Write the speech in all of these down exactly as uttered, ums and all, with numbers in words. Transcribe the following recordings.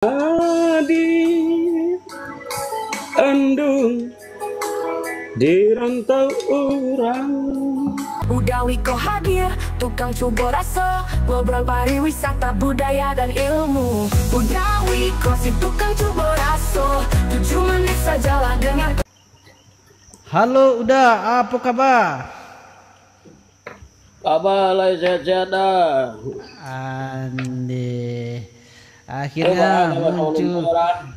Adi, andung, di rantau urang. Uda Wiko hadir, tukang cubo raso, ngobrol pariwisata, budaya, dan ilmu. Uda Wiko si tukang cubo raso, tujuh menit sajalah dengar. Halo Uda, apo kaba? Kaba lai sehat-sehat dah. Ande. Akhirnya muncul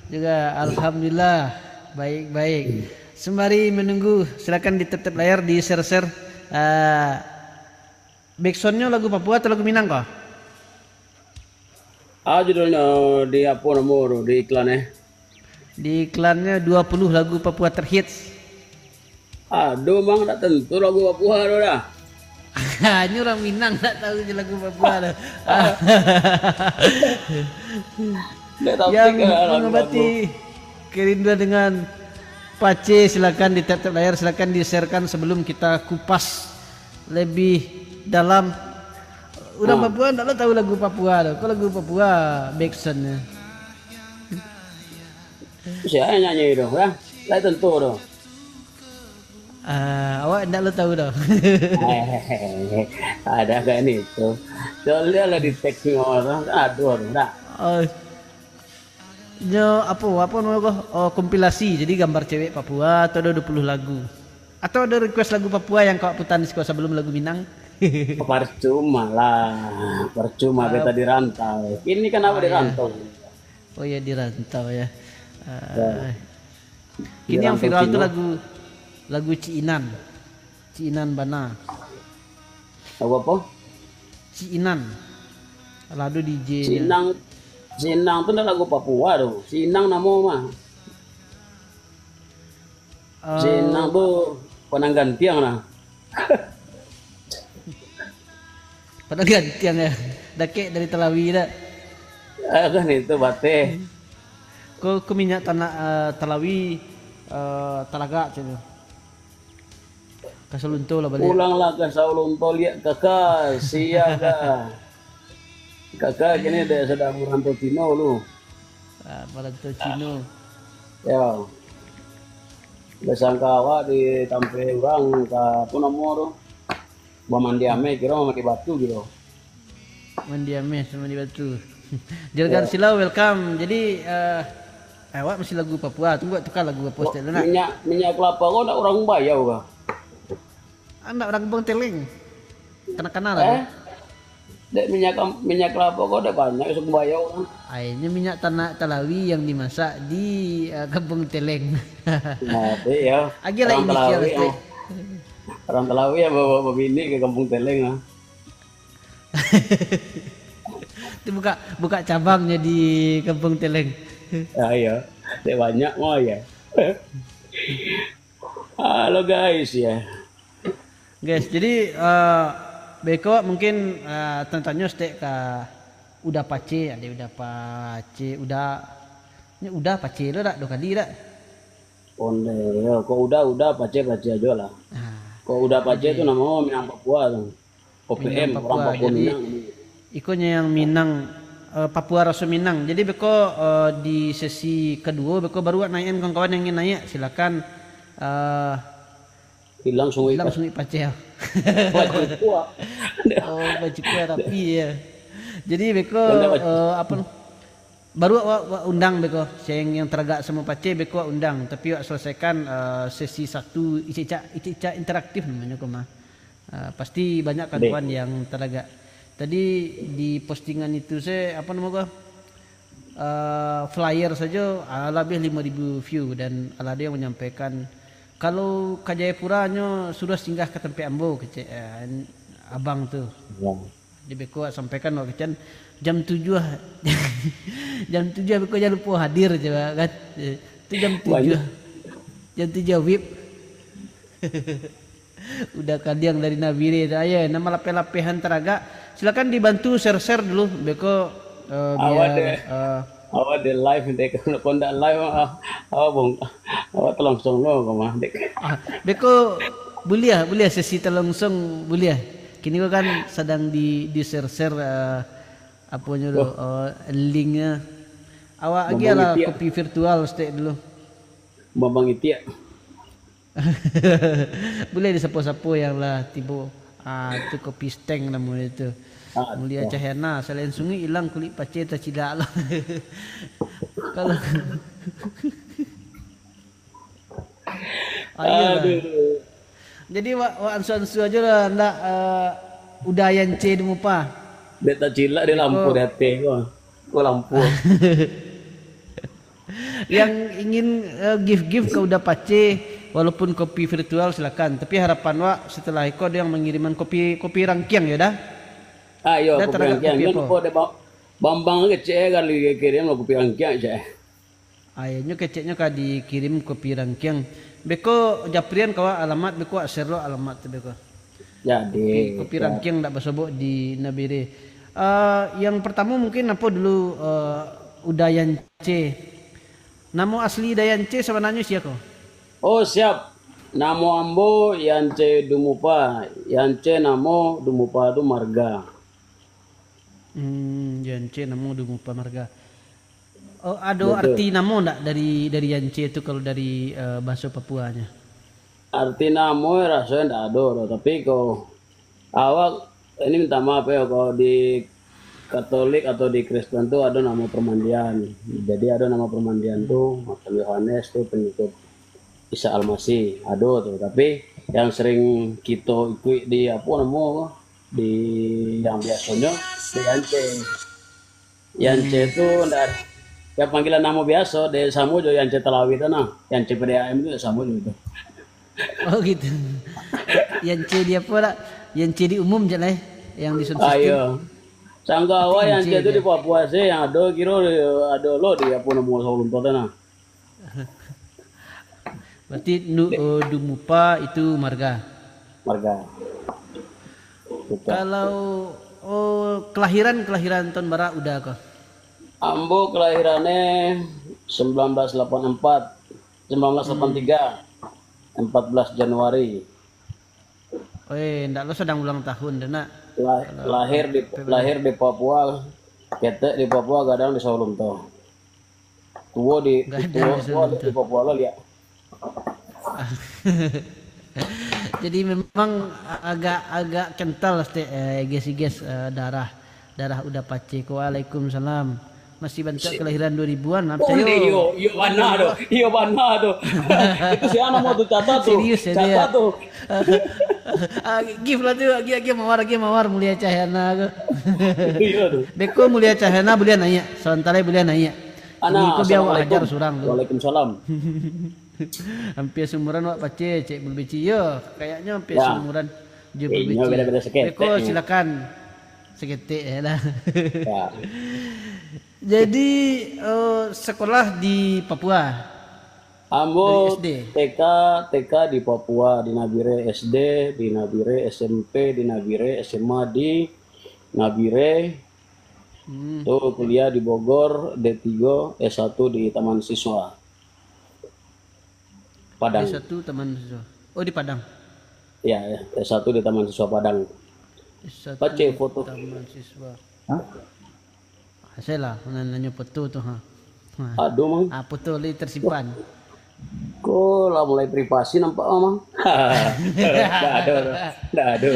juga. Alhamdulillah. Baik-baik. Sembari menunggu, silakan ditep-tep layar, di-share-share. Ah, backsoundnyo lagu Papua atau lagu Minang ko? Ah, judulnyo di apo namo tu, di iklan eh? Di iklannyo dua puluh lagu Papua terhits. Aduh, mang, dak tentu lagu Papua tu dah. Hanyo urang Minang dak tahu je lagu Papua tu. Dak tahu. Yang mengobati kerinduan dengan Pace, silakan ditep-tep layar, silakan di-sharekan sebelum kita kupas lebih dalam. Urang Papua ndak lo tahu lagu Papua tu. Ko lagu Papua backsoundnyo. Sia nyanyi tu, ha? Lai tentu tu. Ah, awak ndak lo tahu tu. Ada kan itu. Soalnya lah di tag orang, aduh, aduh, dah. Oh. Nyo apo, apo namo ko? Oh, kompilasi. Jadi gambar cewek Papua, atau ado dua puluh lagu. Atau ado request lagu Papua yang kau putar di siko sebelum lagu Minang? Percuma lah. Percuma kita di rantau. Ini kan awak di rantau. Oh iya, di rantau ya. Ah. Kini yang viral tu lagu, lagu Cik Inan. Cik Inan bana. Lagu apo? Cik Inan. Lah ado D J-nyo. Cik Inan, Cik Inan tu ndak lagu Papua tu. Cik Inan namo mah. Cik Inan tu Padang Gantiang lah. Padang Gantiang ya. Dakek dari Talawi dak? Ah, kan itu bateh. Ko, ko minyak tanah, eh, Talawi, eh, Talagak cak tu. Ka Saulunto lah baliak. Pulanglah ka Saulunto, liak kaka, sia ka. Kaka kini dek sadang marantau Cino lu. Ah, marantau Cino. Yo. Basangka awak di tampek urang ka, apo namo tu? Bamandi ameh, kiro mandi batu kiro. Mandi ameh samo mandi batu. Juragan Silau, welcome. Jadi, eh, awak masih lagu Papua. Tunggu, tukar lagu Papua setek dulu nak. Minyak, minyak kelapa ko ndak urang Bayau kah? Ah, ndak, urang Kampung Teleng. Kana-kana lah. Eh? Dek minyak kam-, minyak kelapa ko ndak banyak suku Bayau kan? Akhirnya minyak tanah Talawi yang dimasak di, eh, Kampung Teleng. Nah, iyo. Agiah lah inisial setek. Urang Talawi yang bawa babini ke Kampung Teleng lah. Tu buka, buka cabangnya di Kampung Teleng. Ah, iyo. Dek banyak mah ya. Halo guys ya. Guys, jadi, eh, beko mungkin, eh, tanyo-tanyo setek ka Uda Pace, ade Uda Pace, Uda, nyo Uda Pace lo dak, duo kali dak? Onde, yo, kok Uda, Uda, Pace, Pace ajo lah. Ah, kok Uda Pace tu namo Minang Papua tu. O P M, Minang Papua. Orang Papua jadi, Minang. Ikonyo yang Minang, eh, Papua Raso Minang. Jadi beko, eh, di sesi kaduo, beko baru naiakan kawan-kawan yang ingin naiak, silakan, eh, Ilang Sungai Ilang Sungai Paceh. Baju kuah. Oh, baju kuah rapi ya. Jadi beko, eh, apo, baru awak, awak undang beko, seng yang taragak samo Paceh beko awak undang, tapi awak selesaikan, eh, sesi satu icik-icak, icik-icak interaktif namonyo ko mah. Eh, pasti banyak kawan-kawan yang taragak. Tadi di postingan itu se, apo namo ko? Eh, flyer sajo, ah, labiah limo ribu view, dan alah ado yang manyampaikan, "Kalau ka Jayapura nyo suruah singgah ka tampek ambo," kecek, eh, abang tu. Ya. Di beko sampaikan wak kecek, "Jam tujuah, jam tujuah beko jan lupo hadir," coba kan. Eh, tu jam tujuah. Jam tujuah wib. Uda Kadiang dari Nabire tu. Ayo, nan malapeh-lapehan taragak, silakan dibantu share-share dulu. Beko, eh, awak biar, dek, eh, awak dek live dek. Kalau ndak live, ah, awak bong-, awak talangsung lo ko mah dek. Ah, beko buliah, buliah sesi talangsung buliah. Kini ko kan sadang di, di-share-share, eh, aponyo tu, eh, linknya. Awak agiah lah kopi virtual stek dulu. Bambang Itiak. Buliah disapo-sapo yang lah tibo. Ah, itu kopi steng namonyo itu. Ah, Mulia Cahyana, salain sunguik ilang kulik paceh tacilak lah. Kalau Ah, iyolah. Aduh. Jadi, wak, wak ansu-ansu ajo lah, ndak, eh, udah Yance di mupa. Dek tacilak di lampu di ateh ko. Ko lampu. Yang ingin, eh, gift-gift ka Uda Pace, walaupun kopi virtual silakan. Tapi harapan wak setelah iko ada yang mangiriman kopi, kopi rangkiang yo, Da? Ah, iyo, kopi rangkiang. Nyo lupo dek Ba-, Bambang kecek kali kirim lah kopi rangkiang, cek. Ayo, nyo keceknyo ka dikirim kopi rangkiang. Beko japrian ka wak alamat, beko wak share lo alamat tu beko. Jadi, kopi, kopi rangkiang ndak basobok di Nabire. Eh, yang pertamo mungkin apo dulu, eh, Uda Yance. Namo asli Uda Yance sabananyo sia ko? Oh, siap. Namo ambo Yance Dumupa. Yance namo, Dumupa tu marga. Hmm, Yance namo Dumupa marga. Oh, ado arti namo ndak dari, dari Yance tu kalau dari, eh, bahaso Papuanyo? Arti namo raso ndak ado doh, tapi ko awak ini minta maaf yo, kalau di Katolik atau di Kristen tu ado namo permandian. Jadi ado namo permandian tu, macam Yohanes tu pengikut Isa Almasih, ado tu. Tapi yang sering kito ikuik di apo namo, di yang biasonyo di Yance. Yance tu ndak, ya panggilan namo biaso, dek samo jo Yance Talawi tu nah. Yance P D A M tu samo jo itu. Oh gitu. Yance di apo lah? Yance di umum je lah, eh, yang di sound system. Ayo. Sangka awak Yance tu di Papua sih, yang ado kiro ado lo di apo namo Saulunto tu nah. Berarti nu, eh, Dumupa itu marga. Marga. Betul. Kalau, oh, kelahiran, kelahiran tahun bara Uda ko? Ambo kelahirannyo sembilan belas lapan empat, sembilan belas lapan tiga, empat belas Januari. Weh, ndak lo sadang ulang tahun dah nak. Lah-, lahir di, lahir di Papua, ketek di Papua, gadang di Saulunto. Tuo di, tuo, tuo di Papua lo liak. Jadi memang agak, agak kental stek, eh, iges-iges, eh, darah, darah Uda Pace ko. Waalaikumsalam. Masih bantuak kelahiran dua ribuan, ah, oh, picayo. Iyo, iyo bana tu. Iyo bana tu. Itu sia namo tu, catat tu. Serius ya, catat tu. Ah, gift lah tu, agiah, agiah mawar, agiah mawar Mulia Cahyana tu. Iyo tu. Beko Mulia Cahyana buliah naiak. Sabantalai buliah naiak. Ana, ko biar awak hajar surang tu. Waalaikumsalam. Ampia seumuran awak Pace, cek Bulu Beci. Yo, kayaknyo ampia seumuran jo Bulu Beci. Beko silakan. Saketek je lah. Ya. Jadi, eh, sekolah di Papua? Ambo dari S D? T K, T K di Papua, di Nabire S D, di Nabire S M P, di Nabire S M A, di Nabire. Hmm. Tu kuliah di Bogor, D tiga, S satu di Taman Siswa. Padang. S satu Taman Siswa. Oh, di Padang. Ya, ya, S satu di Taman Siswa Padang. S satu Pace foto. Taman Siswa. Hah? Asai lah, nan-, nanyo foto tu, ha. Ha. Aduh, Mang. Ah, foto lai tersimpan. Ko lah mulai privasi nampak, Mang. Ndak ado, ndak ado.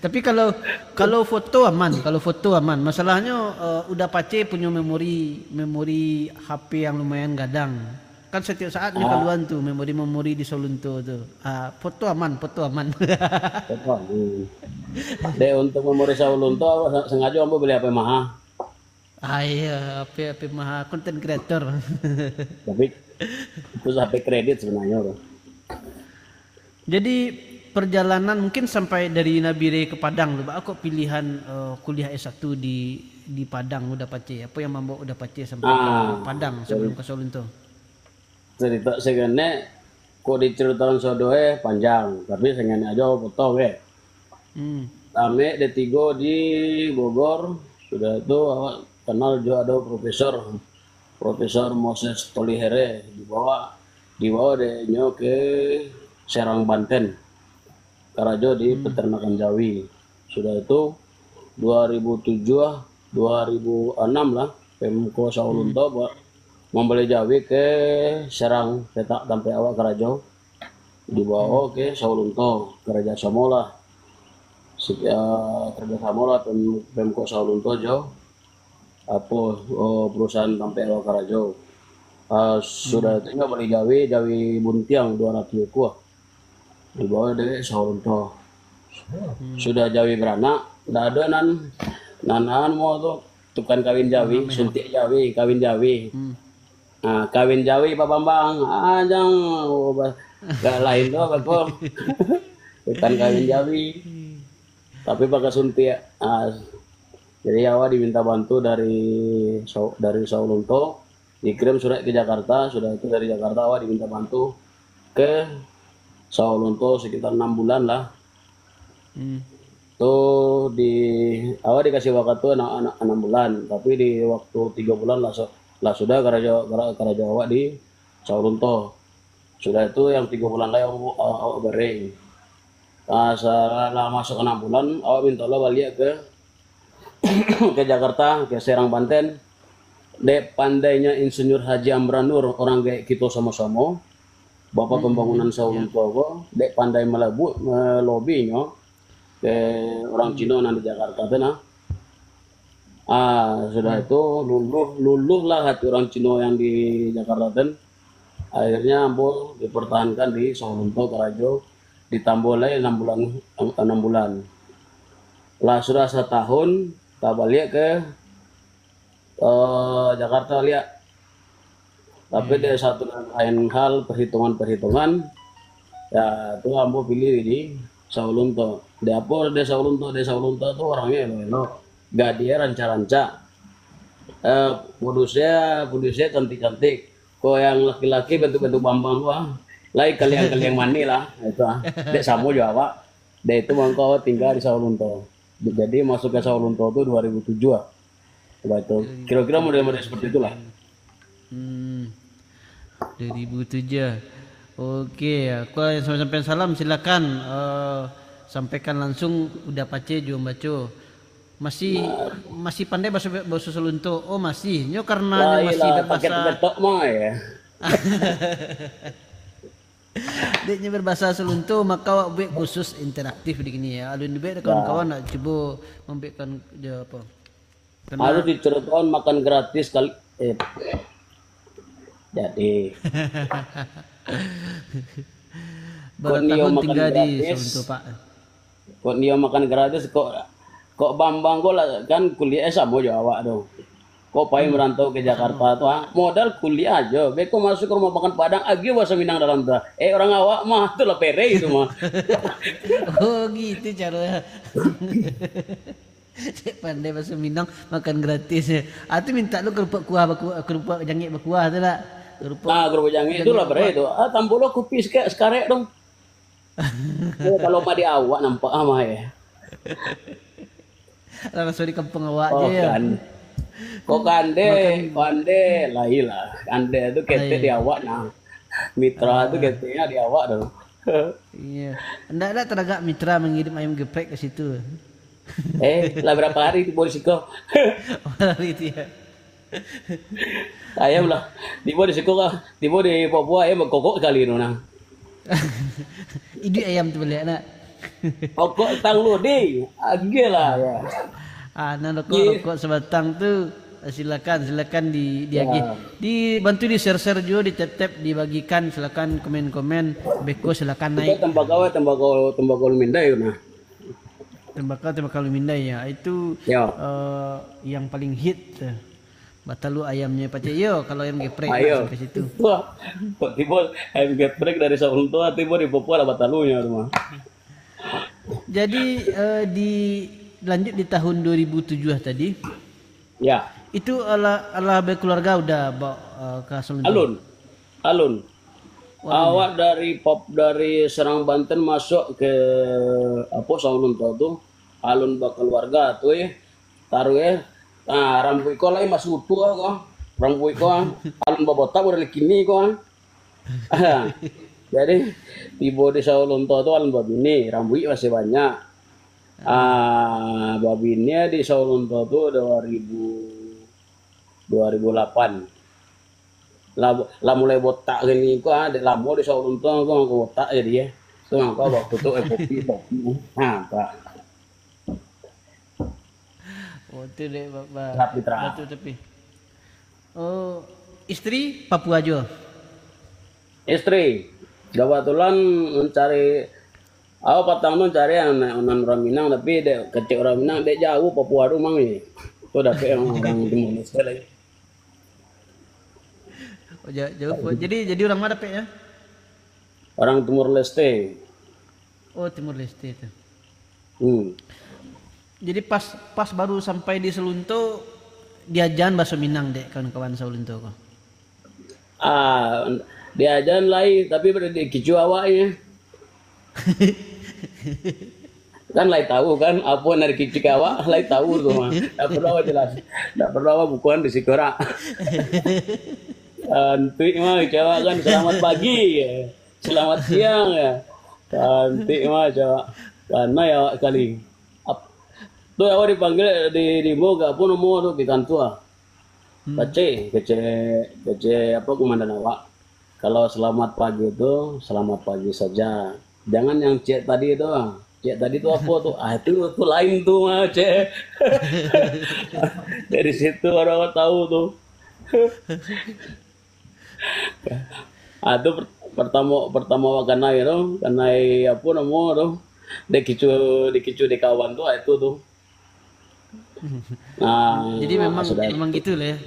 Tapi kalau, kalau foto aman, kalau foto aman. Masalahnyo, eh, Uda Pace punyo memori, memori H P yang lumayan gadang. Kan setiap saat nyo kaluan tu, memori-memori di Saulunto tu. Ah, foto aman, foto aman. Foto aman. Dek, untuk memori Saulunto, sa-, sengajo ambo beli H P maha. Ah, iyo, H P, H P maha, content creator. Tapi, itu H P kredit sebenarnya, bro. Jadi, perjalanan mungkin sampai dari Nabire ke Padang tu, baa kok pilihan, eh, kuliah S satu di, di Padang Uda Pace? Apa yang mambawa Uda Pace sampai ke Padang sebelum ke Saulunto? Carito saketek, kok dicaritoan sadoe panjang, tapi saketek ajo potong, eh. Hmm. Tamek D tiga di Bogor, sudah tu awak kenal jo ado Profesor, Profesor Moses Tolihere, dibawa, dibawa dek inyo ke Serang, Banten, karajo di peternakan jawi. Sudah tu, dua ribu tujuh lah, dua ribu enam lah, Pemko Saulunto buat mambali jawi ke Serang, petak tampek awak karajo. Dibawa ke Saulunto, karajo samolah. Sik-, ah, karajo samolah Pem-, Pemko Saulunto jo, apo, oh, perusahaan tampek awak karajo. Ah, sudah itu nyo bali jawi, jawi buntiang duo ratuih ekua. Dibawa dek Saulunto. Sudah jawi baranak, ndak ado nan, nan anu tu, tukang kawin jawi, suntiak jawi, kawin jawi. Ah, kawin jawi, Pak Bambang. Ah, jan, oh, ba-, gak lain tu, Pak Kol. Tukang kawin jawi. Tapi pakai suntiak. Ah, jadi awak diminta bantu dari Sau-, dari Saulunto, dikirim surat ke Jakarta, sudah itu dari Jakarta awak diminta bantu ke Saulunto sekitar enam bulan lah. Hmm. Tu di, awak dikasih waktu anam, anam, anam bulan, tapi di waktu tigo bulan lah, su-, lah sudah karajo, kara-, karajo awak di Saulunto. Sudah itu yang tigo bulan lai awak, awak bareng. Ah, salah masuk anam bulan, awak minta lah baliak ke, ke Jakarta, ke Serang, Banten. Dek pandainyo Insinyur Haji Amran Nur, orang gaek kito samo-samo, Bapak pembangunan Saulunto ko, dek pandai malabuik, malobinyo ke orang Cino nan di Jakarta tu nah. Ah, sudah itu luluh, luluh lah hati orang Cino yang di Jakarta tu. Akhirnya ambo dipertahankan di Saulunto karajo, ditambah lai enam bulan, enam bulan. Lah sudah satahun, tabaliak ke, eh, Jakarta liak. Tapi dek satu dan lain hal, perhitungan-perhitungan, ya, tu ambo pilih di Saulunto. Dek apo dek Saulunto? Dek Saulunto tu orangnyo elok-elok, gadih rancak-rancak. Eh, modusnyo, modusnyo cantik-cantik. Kok yang laki-laki bentuk-bentuk Bambang tu, ah, lai kaliang-kaliang manih lah, itu, ah. Dek samo jo awak. Dek itu mangko awak tinggal di Saulunto. Jadi masuk ke Saulunto tu dua ribu tujuh lah. Coba itu. Kira-kira model-model seperti itulah. Hmm. Dua ribu tujuh. Oke, aku yang sampai-sampai salam, silakan, eh, sampaikan langsung, udah pace juo baco. Masih masih pandai bahasa bahasa Saulunto. Oh, masih. Nyo karena nyo masih berbahasa Betok mah ya. Dek nyo berbahasa Saulunto, maka awak buek khusus interaktif di kini ya. Alun dibuek dek kawan-kawan nak cubo mambuekkan jo apa. Harus diceritakan makan gratis kali. Eh. Jadi. Berapa tahun tinggal di Saulunto, Pak? Kok dia makan gratis, kok, kok Bambang kok lah, kan kuliah samo jo awak tu. Kok pai merantau ke Jakarta tu, ah, modal kuliah ajo. Beko masuk ke rumah makan Padang, agiah bahasa Minang dalam tu. Eh, orang awak mah, tu lah pereh itu mah. Oh, gitu caranya. Cek pandai bahasa Minang, makan gratis. Ah, tu minta lu kerupak kuah baku, kerupak jangik bakuah tu lah. Kerupak. Nah, kerupak jangik tu lah pereh tu. Ah, tambah lo kupi sekarek tu. Oh, kalau mak di awak nampak ah mah ya. Lah masuk di kampung awak oh, je ya. Kan. Kok kande, kande lain lah. Kande tu ketek di awak nah. Mitra tu keteknya di awak tu. Iya. Ndak ada teragak mitra mengirim ayam geprek ke situ. Eh, lah berapa hari tibo di siko? Hari itu ya. Ayam lah. Tibo di siko lah. Tibo di Papua ayam berkokok kali tu nah. Iduik ayam tu baliak nak. Pokok tang lo deh. Agak lah ya. Ah, nah rokok-rokok sebatang tu silakan silakan di diagih. Ya. Dibantu di share-share juga, di tap-tap, dibagikan, silakan komen-komen. Beko silakan naik. Tembakau tembakau tembakau lumindai tu nah. Tembakau tembakau lumindai ya. Itu ya. Uh, yang paling hit. Batalu ayamnya pacik iyo kalau ayam geprek ayo ke situ. Wah, kok tiba ayam geprek dari Saulunto tiba di Papua lah batalunya tu mah. Jadi uh, di lanjut di tahun dua ribu tujuh tadi. Ya. Itu ala ala berkeluarga udah bawa uh, ke Saulunto. Alun. Alun. Awak dari pop dari Serang Banten masuk ke apa Saulunto tu alun berkeluarga tu ya. Taruh eh. Nah, rambuik ko lai masih utuh ko. Rambuik ko alun babotak model kini ko. Jadi tibo di Saulunto tu alun babini, rambuik masih banyak. Ah, babini di Saulunto tu dua ribu dua ribu lapan. Lah, lah mulai botak gini ko, ah, dek lamo di Saulunto ko, mangko botak jadi, eh. Tu mangko waktu tu, eh, kopi, kopi. Ha, Pak. Oh, tu dek ba-, ba-, Sapitra. Batu Tapi. Oh, istri Papua juo? Istri. Kebetulan mancari, awak patang tu mancari nan, nan urang Minang, tapi dek kecek urang Minang, dek jauah Papua tu, Mang, eh. Tu dapek yang urang Timor Leste lagi. Oh, ja-, jauah. Jadi, jadi urang ma dapeknyo? Urang Timor Leste. Oh, Timor Leste tu. Hmm. Jadi pas, pas baru sampai di Saulunto, diajan bahaso Minang dek kawan-kawan Saulunto ko? Ah, diajan lai, tapi pada dikicu awaknyo. Kan lai tahu kan, apo nan dikicu awak, lai tahu tu mah. Ndak perlu awak jelas. Ndak perlu awak bukuan di situ, rak. Antik mah, kecewa kan, "Selamat pagi," ya. "Selamat siang," ya. Antik mah, kecewa. Kanai awak sekali. Ap-, tu awak dipanggil di, di mo ka, apo namo tu, di kantua. Hmm. "Pace," kecek, kecek, apo, komandan awak. "Kalau selamat pagi tu, selamat pagi saja. Jangan yang cek tadi tu, ah. Cek tadi tu apo tu?" Ah, itu, tu lain tu mah, cek. Dari situ baru awak tahu tu. Ah, tu per-, pertamo, pertamo awak kanai tu, kanai apo namo tu? Dikicu, dikicu dek kawan tu, ah, itu tu. Nah, jadi memang, sudah memang itu gitu lah ya.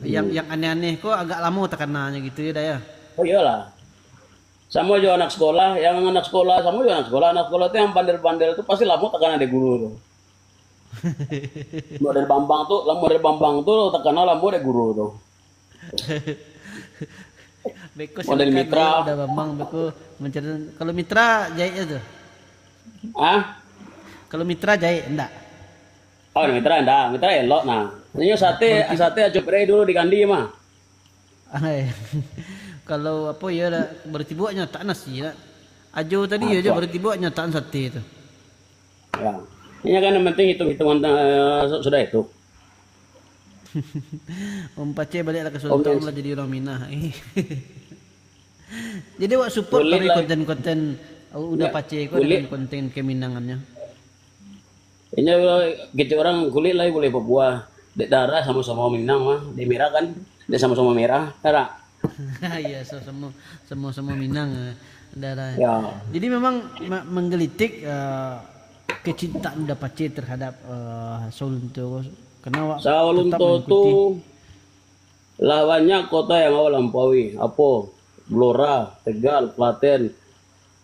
Yang, hmm, yang aneh-aneh ko agak lamo takananyo gitu ya, Da, ya? Oh, iyolah. Samo jo anak sekolah, yang anak sekolah, samo jo anak sekolah. Anak sekolah tu yang bandel-bandel tu pasti lamo takana dek guru tu. Model Bambang tu, lah model Bambang tu takana lamo dek guru tu. Beko model silakan Mitra. Yo, Da Bambang, beko mencari, kalau Mitra jahek je tu. Hah? Kalau Mitra jahek, ndak? Oh, Mitra ndak. Mitra elok nah. Inyo sate, sate Ajo Prai dulu di Kandi mah. Ai. Kalau apo, iyo lah, berarti buaknyo tak nasi lah. Ajo tadi ajo, berarti buaknyo tak sate tu. Ya. Ini kan yang penting hitung-hitungan, eh, su-, sudah itu. Om Pace baliaklah ka Sultan lah jadi urang Minang. Jadi awak support kami lah konten-konten Uda Pace ko dengan konten keminangannyo. Inyo kecek urang kulik lai buliah babuah. Dek darah samo-samo Minang mah, dek merah kan, dek samo-samo merah, ya tak? Iya, so-, samo, samo-samo Minang, eh, darah. Ya. Jadi memang ma-, menggelitik, eh, kecintaan Uda Pace terhadap, eh, Saulunto. Karena awak tetap mengikuti. Saulunto tu lah banyak kota yang awak lampaui, apo, Blora, Tegal, Klaten,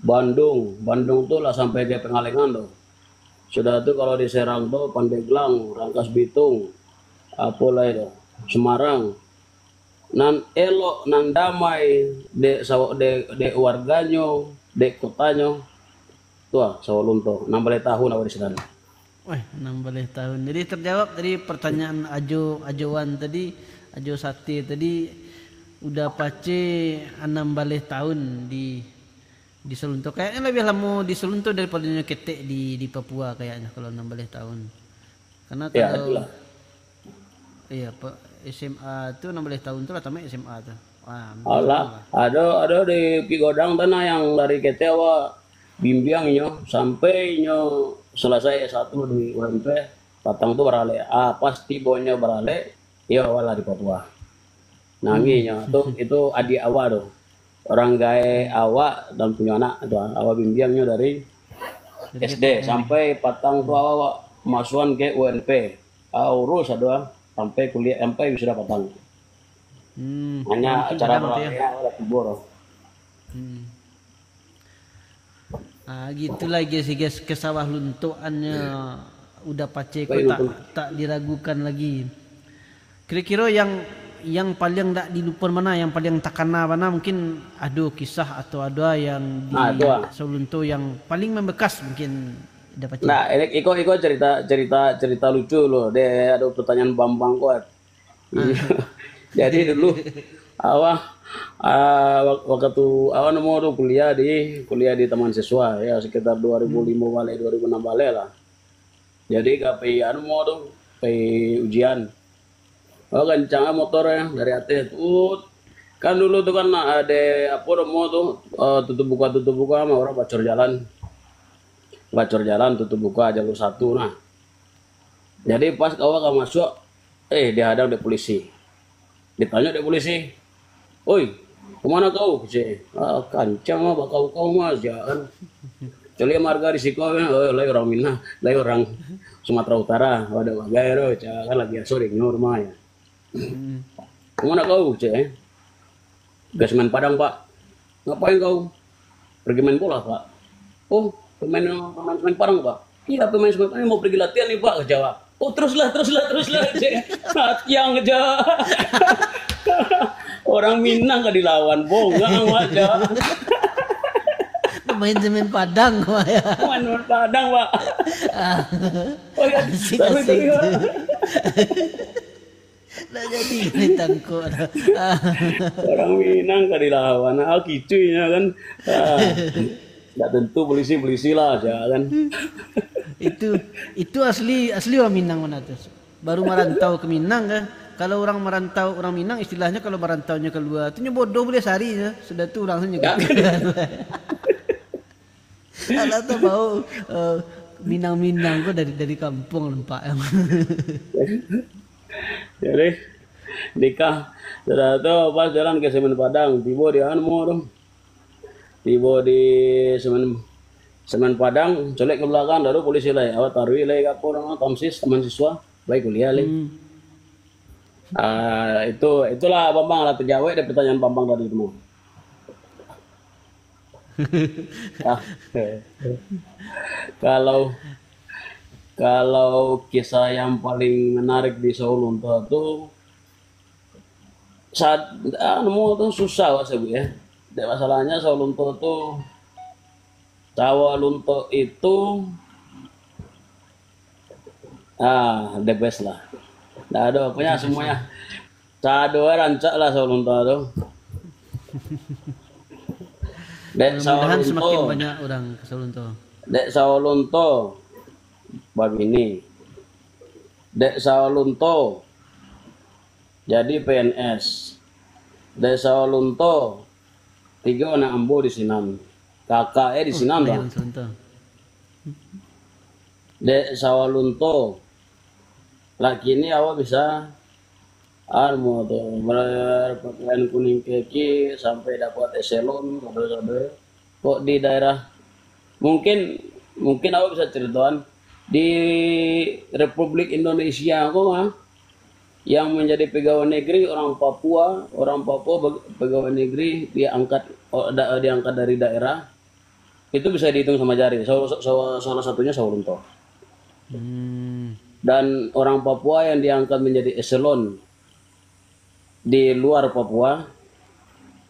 Bandung. Bandung tu lah sampai ka Pangalengan tu. Sudah tu kalau di Serang tu, Pandeglang, Rangkas Bitung, apo lai tu, Semarang. Nan elok, nan damai, dek sawo-, dek, dek warganyo, dek kotanyo. Tu ah, Saulunto, anam baleh tahun awak di sinan. Weh, anam baleh tahun. Jadi terjawab tadi pertanyaan Ajo, Ajoan tadi, Ajo Sate tadi, Uda Pace anam baleh tahun di, di Saulunto. Kayaknya lebih lamo di Saulunto daripada nyo ketek di, di Papua kayaknya kalau anam baleh tahun. Karena ya, kalau itulah. Iya, Pak, S M A tu anam baleh tahun tu lah tamat S M A tu. Wah, alah, ado, ado di Bukik Godang tu nah yang dari ketek awak bimbiang inyo sampai inyo selesai S satu di U M P, patang tu baralek. Ah, pas tibonyo baralek, iyo awak lah di Papua. Nangih inyo. Tu, itu adik awak tu. Urang gaek awak dan punyo anak tu, awak bimbiangnyo dari S D sampai patang tu awak masukan ke U M P. Ah, urus ado, ah, sampai kuliah, sampai wisuda patang. Hmm, hanya mungkin acara kadang tu ya. Baralek awak lah tibo tu. Hmm. Ah, gitulah guys, guys, kesawah luntuannya Uda Pace ko tak, tak diragukan lagi. Kiro-kiro yang, yang paling dak dilupakan mana, yang paling takana mana, mungkin ado kisah atau ado yang di Saulunto yang paling membekas mungkin Uda Pace. Nah, ini iko, iko cerita, cerita, cerita lucu loh. Dek ado pertanyaan Bambang Kuat. Jadi dulu, awak, ah, wak-, waktu awak namo tu kuliah di, kuliah di Taman Siswa, ya, sekitar dua ribu lima baleh, dua ribu enam baleh lah. Jadi ka pai anu mo tu, pai ujian. Oh, kancang lah motor ya, dari ateh, tut. Kan dulu tu kan ado, apo namo tu, eh, tutup buka, tutup buka, mah urang bacor jalan. Bacor jalan, tutup buka, jalur satu nah. Jadi pas kawa ka masuak, eh, dihadang dek polisi. Ditanyo dek polisi, "Oi, ka ma kau?" Cek, "Ah, kancang mah, bakau-kau mah," cek kan. Caliak marga di siko kan, "Oh, lai urang Minang, lai urang Sumatera Utara, ado bagai tu," cek kan, lah biaso dek inyo rumah ya. Hmm. "Ka ma kau?" cek, eh. "Ka Semen Padang, Pak." "Ngapain kau?" "Pergi main bola, Pak." "Oh, pemain, pemain Semen Padang, Pak?" "Iya, pemain Semen Padang, mau pergi latihan nih, Pak," cek awak. "Oh, teruslah, teruslah, teruslah," cek. Latihan aja. Orang Minang ka dilawan, bongong awak, cek. Pemain Semen Padang, Pak, ya. Pemain Semen Padang, Pak. Ah. Oh, ya. Asik, sorry, asik. Sorry, Pak. Ndak jadi ditangkok. Orang Minang ka dilawan, ah, kicuihnyo kan. Ah, ndak tentu polisi-polisi lah, cek kan. Itu, itu asli, asli orang Minang mana tu. Baru marantau ke Minang kan. Kalau orang marantau, orang Minang istilahnyo kalau marantaunyo kalua, tu nyo bodoh buliah sahari nyo. Sudah tu urang tu nyo. Alah tu bau, eh, Minang-Minang ko dari, dari kampuang nampak. Jadi, nikah, sudah tu pas jalan ka Semen Padang, tibo di anu tu. Tibo di Semen, Semen Padang, caliak ka balakang, ado polisi lai, awak taruih lai ka apo namo, Tamsis, taman siswa, pai kuliah lai. Hmm. Ah, itu, itulah Bambang lah, tajawek dek pertanyaan Bambang tadi tu. Ah, kalau, kalau kisah yang paling menarik di Sawo Lunto tu, saat, ah, namo tu susah awak sabuik ya. Dek masalahnyo Sawo Lunto tu, Sawo Lunto itu, ah, the best lah. Ndak ado aponyo, semuanya. Sado rancak lah Sawo Lunto tu. Dek Sawo Lunto. Mudah-mudahan semakin banyak orang ke Sawo Lunto. Dek Sawo Lunto babini. Dek Sawo Lunto jadi P N S. Dek Sawo Lunto, tigo anak ambo di sinan. Kakak eh di sinan, Bang. Oh, Sawo Lunto. Dek Sawo Lunto, lah kini awak bisa, anu tu, berpakaian kuning kaki sampai dapat eselon, saudara-saudara. Kok di daerah, mungkin, mungkin awak bisa ceritakan, di Republik Indonesia ko mah, yang menjadi pegawai negeri orang Papua, orang Papua beg-, pegawai negeri diangkat, oh, da-, diangkat dari daerah, itu bisa dihitung sama jari. Saw-, saw-, salah satunya Sawo Lunto. Hmm. Dan orang Papua yang diangkat menjadi eselon di luar Papua,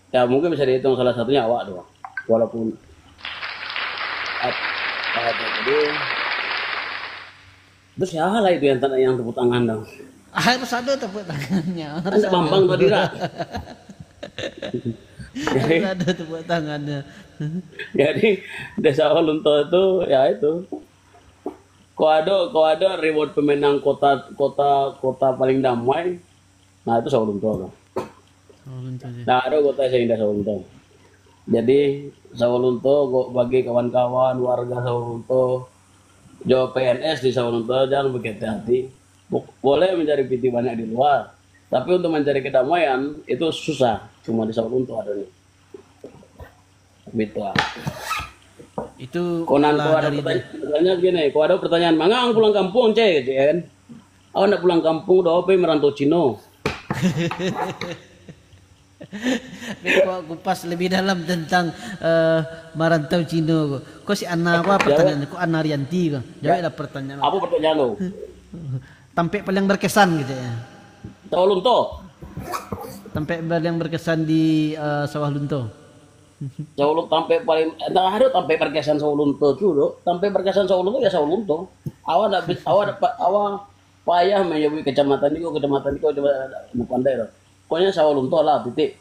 ya mungkin bisa dihitung salah satunya awak tu, Bang. Walaupun ap-, apa tadi, terus siapa lah itu yang, yang tepuk tangan tu? Harus ada tepuk tangannya. Harus ada. Bambang tadi lah. Harus ada tepuk tangannya. Jadi, Dek Sawo Lunto itu, ya itu. Kok ado, kok ado reward pemenang kota, kota, kota paling damai, nah, itu Sawo Lunto tu. Sawo Lunto je. Ndak ado kota yang indak Sawo Lunto. Jadi, Sawo Lunto, kok bagi kawan-kawan, warga Sawo Lunto, jo P N S di Sawo Lunto, jangan berkecil hati. Bo-, boleh mencari pitih banyak di luar, tapi untuk mencari kedamaian, itu susah. Cuma di Sawo Lunto adonyo. Gitu ah. Itu kok nan ado pertanyaan, pertanyaan gini, kok ado pertanyaan, "Manga ang pulang kampuang, Cek?" kan. "Awak ndak pulang kampuang doh, pai merantau Cino." Beko kupas lebih dalam tentang, eh, marantau Cino ko. Ko si Ana ko, pertanyaan ko, Ana Rianti ko. Jawablah pertanyaan. Apa pertanyaan tu? Tampek paling berkesan gitu ya. Sawo Lunto. Tampek paling berkesan di, eh, Sawah Lunto. Sawo Lunto tampek paling, ndak ado tampek berkesan Sawo Lunto tu, doh. Tampek berkesan Sawo Lunto ya Sawo Lunto. Awak ndak bi-, awak ndak pa-, awak payah manyabuik kecamatan iko, kecamatan iko, kecamatan, ndak pandai doh. Pokoknya Sawo Lunto lah, titik.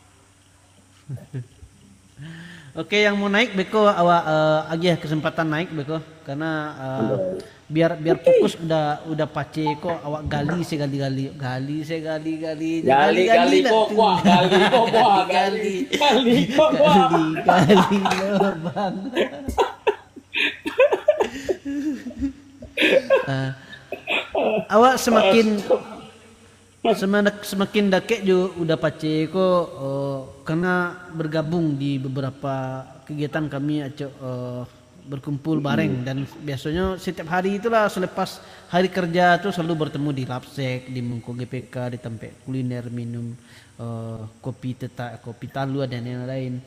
Oke, yang mau naik beko awak, eh, agiah kesempatan naik beko, karena, eh, Biar, biar fokus udah, udah pace ko, awak gali sagali-gali, gali sagali-gali, gali, gali, gali nak ko tu. Kuah, gali ko kuah, gali, gali ko kuah. Gali, gali lobang. Ah, awak semakin Semakin, semakin dakek jo udah pace ko, eh, karena bergabung di beberapa kegiatan kami acok, eh, berkumpul bareng, dan biasonyo setiap hari itulah selepas hari kerja tu selalu bertemu di Lapsek, di muko G P K, di tampek kuliner, minum, eh, kopi tetak, kopi talua dan yang lain.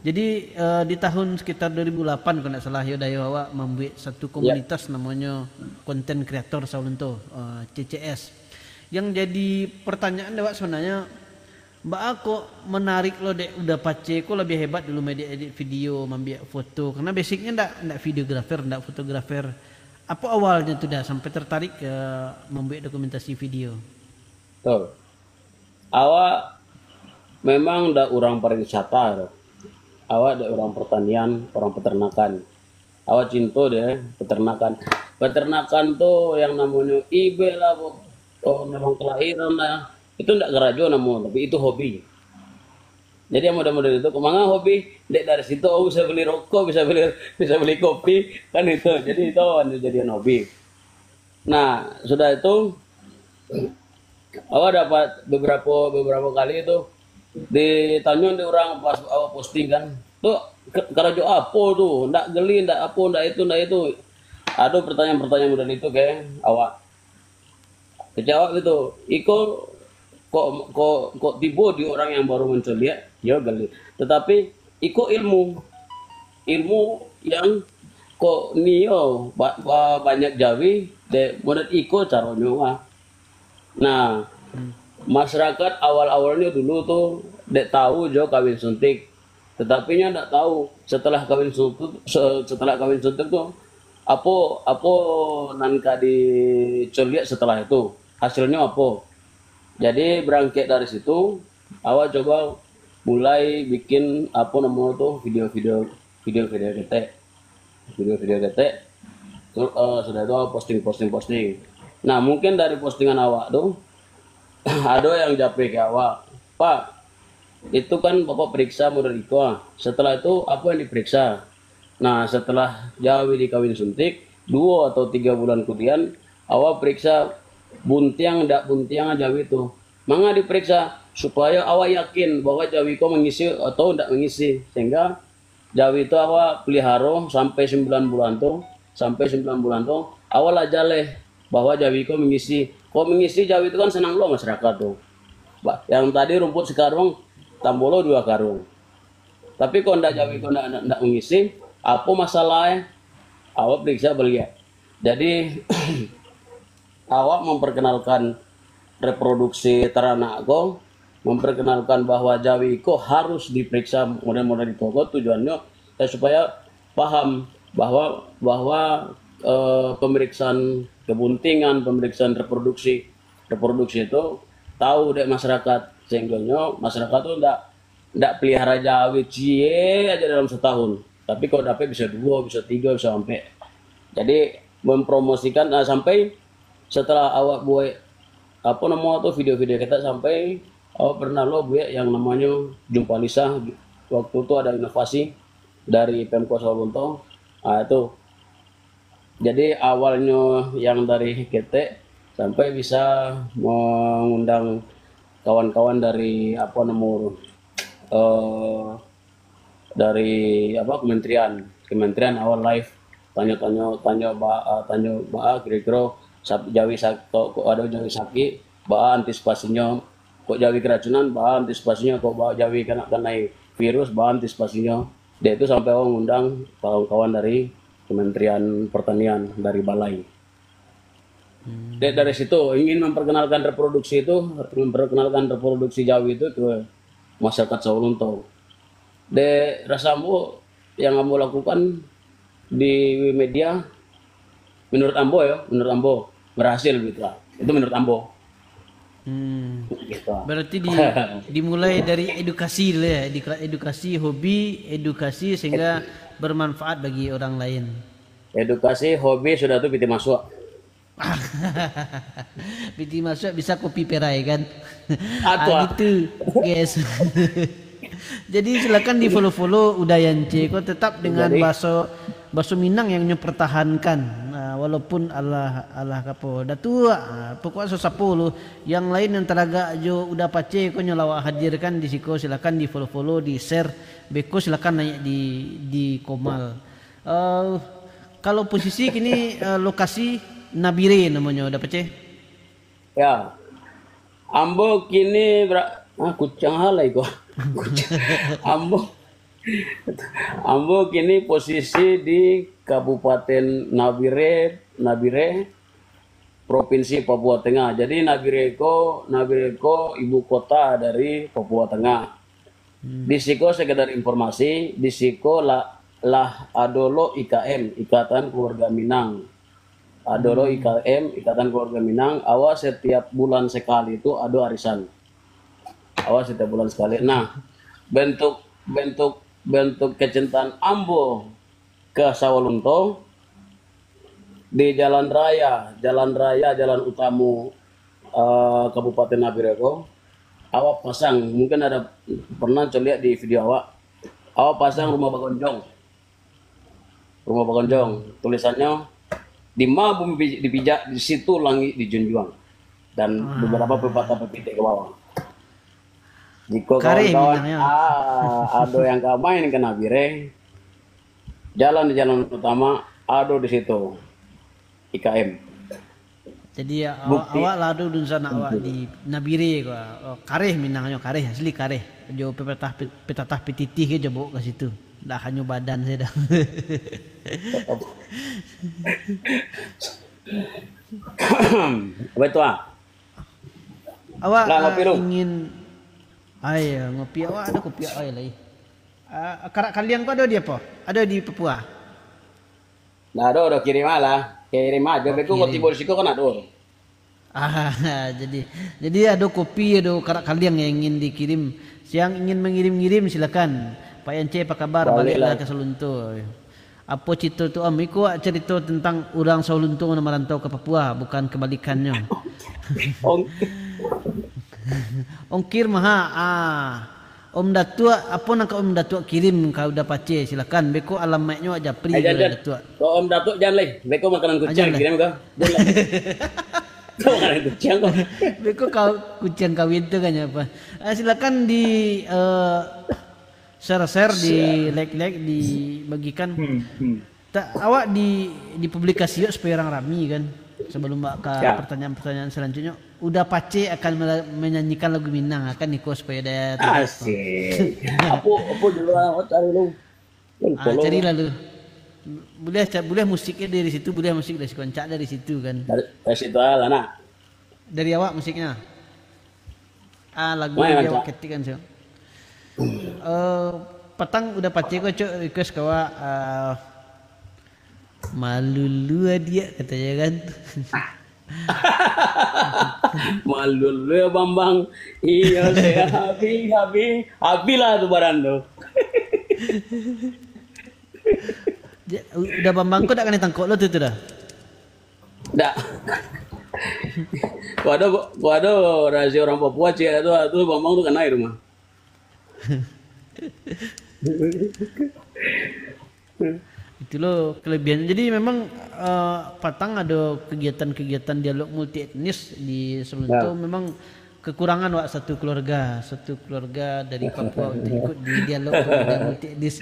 Jadi, eh, di tahun sekitar dua ribu lapan kalau ndak salah yo, Dayo, awak mambuek satu komunitas namonyo Konten Kreator Saulunto, eh, C C S. Yang jadi pertanyaan dek awak sebenarnyo, baa kok menarik lo dek udah pace ko labiah hebat dalam edit-edit video, mambuek foto? Karena basicnyo ndak, ndak videografer, ndak fotografer. Apo awalnyo tu dah sampai tertarik ke mambuek dokumentasi video? Betul. Awak memang ndak urang pariwisata tu. Awak ndak urang pertanian, urang peternakan. Awak cinto deh peternakan. Peternakan tu yang namonyo ibek lah, bo-, oh, memang kelahiran lah. Itu ndak karajo namo, tapi itu hobi. Jadi yang model-model itu, kemana hobi? Dek dari situ, oh, bisa beli rokok, bisa beli, bisa beli kopi, kan itu. Jadi itu awak jadian hobi. Nah, sudah itu, awak dapat beberapa, beberapa kali itu ditanyo di orang pas awak posting kan, "Tu ke-, karajo apo tu? Ndak geli, ndak apo, ndak itu, ndak itu." Ado pertanyaan-pertanyaan model itu ke awak. Kecek awak gitu, iko kok, kok, kok tibo di orang yang baru mencoliak, yo geli. Tetapi iko ilmu, ilmu yang kok nio ba-, ba-, banyak jawi, dek model iko caronyo, wah. Nah, masyarakat awal-awalnyo dulu tu dek tahu jo kawin suntik, tetapi nyo ndak tahu setelah kawin suntik, se-, setelah kawin suntik tu apo, apo nan ka dicoliak setelah itu, hasilnyo apo. Jadi berangkek dari situ, awak coba mulai bikin apo namo tu, video-video, video-video ketek. Video-video ketek. Tu, eh, sudah itu posting, posting, posting. Nah, mungkin dari postingan awak tu, ado yang japri ke awak, "Pak, itu kan Bapak periksa model iko, ah. Setelah itu, apa yang diperiksa?" Nah, setelah jawi dikawin suntik, duo atau tiga bulan kemudian, awak periksa buntiang dak buntiang jawi tu. Manga diperiksa, supaya awak yakin bahwa jawi ko mangisi atau ndak mangisi. Sehingga jawi tu awak peliharo sampai sembilan bulan tu, sampai sembilan bulan tu, awak lah jaleh bahwa jawi ko mangisi. Kok mangisi jawi tu kan senang lo masyarakat tu. Ba-, yang tadi rumput sekaruang, tambah lo dua karuang. Tapi kok ndak jawi ko ndak, ndak, ndak mangisi, apo masalah eh? Awak periksa baliak. Jadi, awak memperkenalkan reproduksi teranak ko, memperkenalkan bahwa jawi ko harus diperiksa model-model itu ko, tujuannya, eh, supaya paham bahwa, bahwa, eh, pemeriksaan kebuntingan, pemeriksaan reproduksi, reproduksi itu tahu dek masyarakat, sehingga masyarakat tu ndak, ndak pelihara jawi cie aja dalam setahun. Tapi kalau dapat bisa dua, bisa tiga, bisa sampai. Jadi mempromosikan, ah, sampai setelah awak buat apa nama tu, video-video kita, sampai awak pernah lo buat yang namanya Jumpa Lisa. Waktu tu ada inovasi dari Pemkot Sawah Lunto. Ah, itu. Jadi awalnyo yang dari ketek sampai bisa mengundang kawan-kawan dari apa nama, eh, dari apa, kementerian. Kementerian awal live, tanyo-tanyo, tanyo ba, ah, tanyo ba, ah, kiro-kiro sap-, jawi sak-, kok, kok ado jawi sakik, ba, ah, antisipasinyo, kok jawi keracunan, ba, ah, antisipasinyo, kok ba, jawi kena kanai virus, ba, ah, antisipasinyo. Dek itu sampai awak ngundang kawan-kawan dari Kementerian Pertanian, dari balai. Hmm. Dek dari situ ingin memperkenalkan reproduksi itu, memperkenalkan reproduksi jawi itu ke masyarakat Sawah Lunto. Dek rasa ambo, yang ambo lakukan di media, menurut ambo ya, menurut ambo berhasil gitu lah. Itu menurut ambo. Hmm. Gitu. Berarti di, dimulai dari edukasi dulu ya, edu-, edukasi, hobi, edukasi sehingga bermanfaat bagi orang lain. Edukasi, hobi, sudah tu pitih masuak. Pitih masuak bisa kopi perai kan? Atu, ah, ah. Gitu, guys. Jadi silakan di-follow-follow Uda Yance ko tetap dengan Jadi baso, baso Minang yang nyo pertahankan. Nah, walaupun alah, alah kapo, dah tua, ah, pokoknya sasapo lu. Yang lain yang taragak jo Uda Pace ko nyo lawak hadirkan di siko, silakan di-follow-follow, di-share. Beko silakan naik di, di Komal. Eh, kalau posisi kini, eh, lokasi Nabire namonyo, Uda Pace? Ya. Ambo kini bra-, ah, kuciang alai ko. Kuciang. Ambo, ambo kini posisi di Kabupaten Nabire, Nabire, Provinsi Papua Tengah. Jadi Nabire ko, Nabire ko ibu kota dari Papua Tengah. Hmm. Di siko sekedar informasi, di siko lah, lah ado lo I K M, Ikatan Keluarga Minang. Ado lo Hmm. I K M, Ikatan Keluarga Minang, awak setiap bulan sekali tu ado arisan. Awak setiap bulan sekali. Nah, bentuk, bentuk, bentuk kecintaan ambo ka Sawalunto di jalan raya, jalan raya, jalan utama, eh, Kabupaten Nabire ko, awak pasang, mungkin ada pernah coliak di video awak, awak pasang rumah bagonjong. Rumah bagonjong, tulisannyo, "Di ma bumi pi-, dipijak, di situ langik dijunjuang." Dan Ah. beberapa pepatah pepitik ke bawah. Jiko Kareh kawan-kawan, Minang, yo. ah, ado yang ka main ka Nabire, jalan di jalan utama, ado di situ I K M. Jadi, ya, awak, Bukti. awak lah ado dunsanak awak Bukti. di Nabire ko. Oh, kareh Minangnyo, kareh, asli kareh. Jo petatah, petatah pititih ke jo baok ka situ. Dah hanyo badan sajo dah. Apa itu, ah? Awak, Lah, ah, ngopi lu. ingin, ai, ngopi awak ado kopi awak lai. Ah, karak kaliang ko ado di apo? Ado di Papua? Ndak ado, ado kirim alah. Kirim ajo, Oh, beko kau kirim. tibo di siko kan ado. Ah, jadi, jadi ado kopi, ado karak kaliang yang ingin dikirim. Siang ingin mengirim-ngirim, silakan. Pak Yance, apa kabar? Boleh Baliklah lah. ke Salunto. Apo cito tu, Om? Iko wak carito tentang urang Salunto nan marantau ka Papua, bukan kebalikannya. Ong- Ongkir maha, ah. Om Datuak, apo nan ka Om Datuak kirim ka Uda Pace, silakan. Beko alamaiknyo wak japri Eh, ka jan, Uda jan. Datuak. Kok Om Datuak jan lai. Beko makanan Ah, kuciang jan lah. kirim kau. Jan lah. Kau makanan kuciang kau. Beko kau kuciang kawin tu kan apa? Ah, silakan di, eh, share-share, di Share. like-like, dibagikan. Hmm, hmm. Tak, awak di, dipublikasi awak supaya urang rami kan. Sebelum awak ka Ya. pertanyaan-pertanyaan selanjutnya, Uda Pace akan mela-, menyanyikan lagu Minang, akan iko supaya daya tarik. Asik. Apo, apo dulu awak cari lu. Lu Ah, follow cari lah. lalu. Boleh ca-, boleh musiknya dari situ, boleh musik dari situ, koncak dari situ kan. Dari, dari situ aja lah, nak. Dari awak musiknya. Ah, lagu Main, yang Cak. awak ketik kan, Cak. Eh, patang Uda Pace ko, Cok, request ka awak, eh, "Malu lu adiak," katanya kan. "Malu lu ya, Bambang." Iyo, saya habis, habis. Habislah tu barang tu. Ja-, u-, Uda Bambang ko dak kanai tangkok lo tu, tu dah? Dak. Kok ado, kok ado rahasia urang Papua, ciek tu, tu Bambang tu kanai rumah. Itu lo kelebihan. Jadi memang, eh, patang ado kegiatan-kegiatan dialog multi etnis di Salunto. Ya. Memang kekurangan wak satu keluarga, satu keluarga dari Papua untuk ikut di dialog pemuda multi etnis.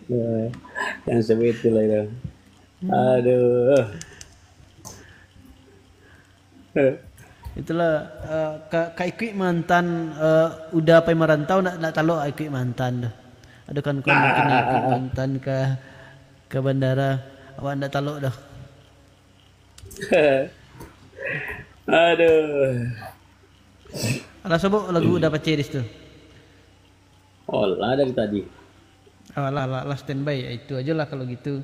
Ya, yang seperti itulah itu. Hmm. Aduh. Itulah, eh, ka, ka ikuik mantan, eh, Uda pai marantau, nak, nak talok ikuik mantan tu. Ado kan kau mungkin nak ikuik mantan ka, ka bandara, awak ndak talok doh. Aduh. Alah, sobok lagu Uda Pace di situ. Oh, lah dari tadi. Oh, lah, lah, lah standby. Itu aja lah kalau gitu.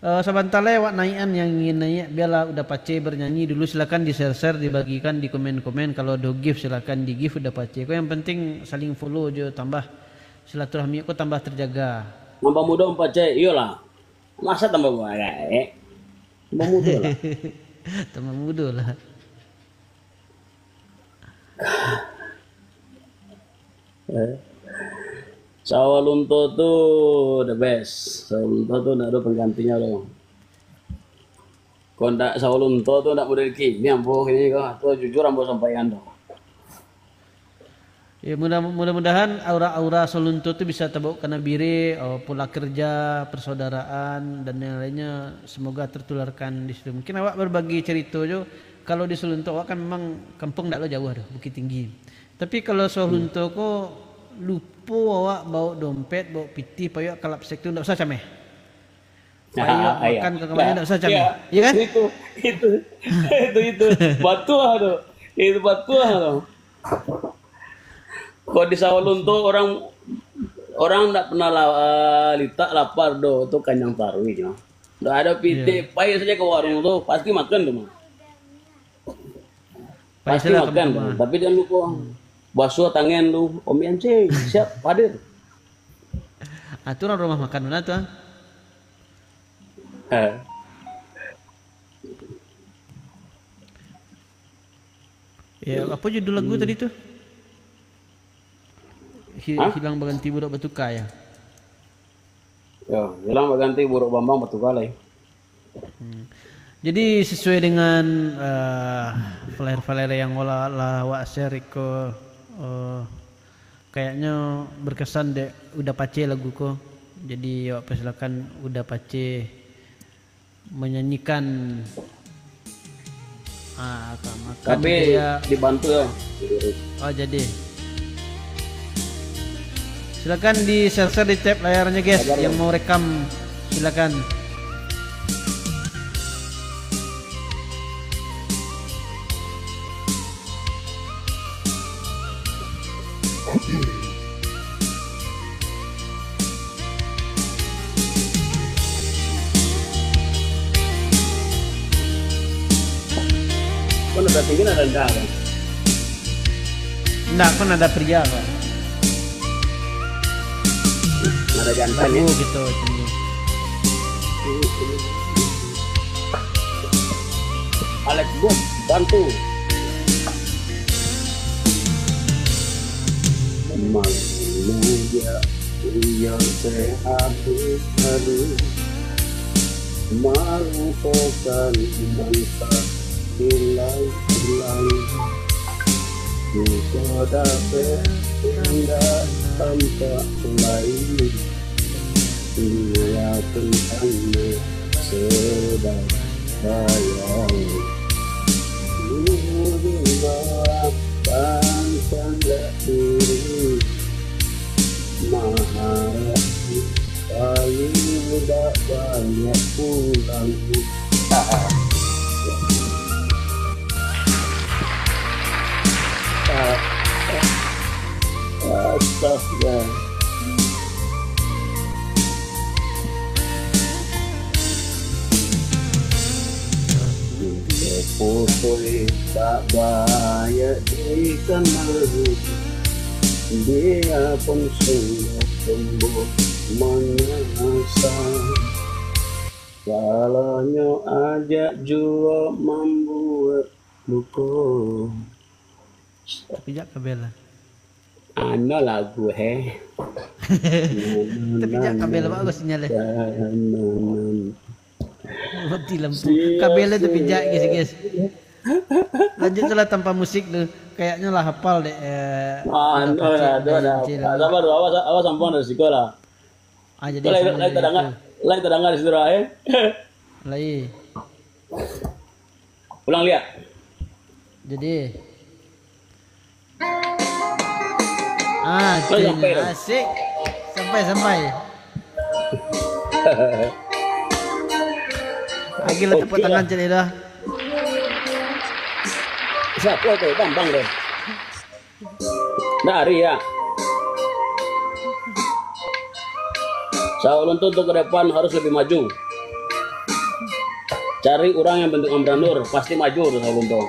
Eh, sabanta lai awak naikan yang ingin naiak, biarlah Uda Pace bernyanyi dulu, silakan di-share-share, dibagikan di komen-komen. Kalau ado gift, silakan di-gift Uda Pace. Ko yang penting saling follow jo, tambah silaturahmi ko tambah terjaga. Nambah mudo Om Pace, iyolah. Masa tambah mudo, eh? Tambah mudo lah. Tambah mudo lah. Eh. Sawo Lunto tu the best. Sawo Lunto tu ndak ado panggantinyo tu. Kok ndak Sawo Lunto tu ndak model kini ambo kini ko. Tu jujur ambo sampaikan tu. Ya, mudah, mudah-mudahan aura-aura Sawo Lunto tu bisa tabawa ka nabire, oh, pola kerja, persaudaraan, dan yang lainnya semoga tertularkan di situ. Mungkin awak berbagi cerita jo, kalau di Sawo Lunto awak kan memang kampung ndak lo jauh doh, Bukittinggi. Tapi kalau Sawo Lunto ko lupo awak bawa dompet, bawa pitih, payuak kalapsek tu ndak usah cameh. Payuak makan ka kamanyo ndak usah cameh. Ya kan? Itu, itu, itu, itu. Batua tu. Itu batua tu. Kalau di Sawo Lunto orang, orang ndak pernah la-, litak lapar doh, tu kanyang taruih nyo. Ndak ado pitih, pai sajo ka warung tu, pasti makan tu mah. Pasti makan tu. Tapi jangan lupo basuah tangan tu, Om N C, siap, hadir. Ah, tu urang rumah makan tu nah tu, ah. Eh. Ya, apo judul lagu tadi tu? Hi-, Hilang Baganti Buruak Batuka, ya? Ya, Hilang Baganti Buruak Bambang Batuka lai. Hmm. Jadi, sesuai dengan, eh, flyer-flyer yang lah, lah awak share iko, eh, kayaknya berkesan dek Uda Pace lagu ko. Jadi, awak persilakan Uda Pace menyanyikan. Ah, ka makan. Tapi dia dibantu ya. Oh, jadi. Silakan di-share-share, di-tap layarnya, guys, yang mau rekam. Silakan. Kau nada tinggi, nada rendah, kan? Ndak, kau nada pria, kau. Nada jantan, ya? Lagu gitu, tinggi. Alex Bob, bantu. Malu ya, yang sehat hari, malupakan masa hilang-hilang. Engkau dah berpindah tampak lain. Ia tentangnya sedang bayang. Dulu pantang diri mengharap kali dak banyak pulang. Astaga. Potoi tak banyak dikenal, dia pun sungguh tumbuh menyesal. Salahnyo ajak juo mambuek luko. Tapi jak kabel lah. Ano lagu, he. Tapi jak kabel, bagus sinyal, eh. Mati lampu. Kabel tu pijak, guys, guys. Lanjut lah tanpa musik tu. Kayaknya lah hafal dek, eh, Ah, udah no, pacik lah, tu udah ada. Encik lah. Sabar dulu, awas, awas sampai ada siko lah. Ah, jadi lai, sama lai dari tadanga, itu. Lai tadanga di situ lah, eh. Lai. Ulang liak. Jadi. Ah, oh, sampai dah. Asik. Sampai, sampai. Lagi lah tepuk tangan cek dah. Siapa tu? Bambang tu. Dari ya. Sawo Lunto untuk ke depan harus lebih maju. Cari orang yang bentuk Amran Nur, pasti maju tu Sawo Lunto.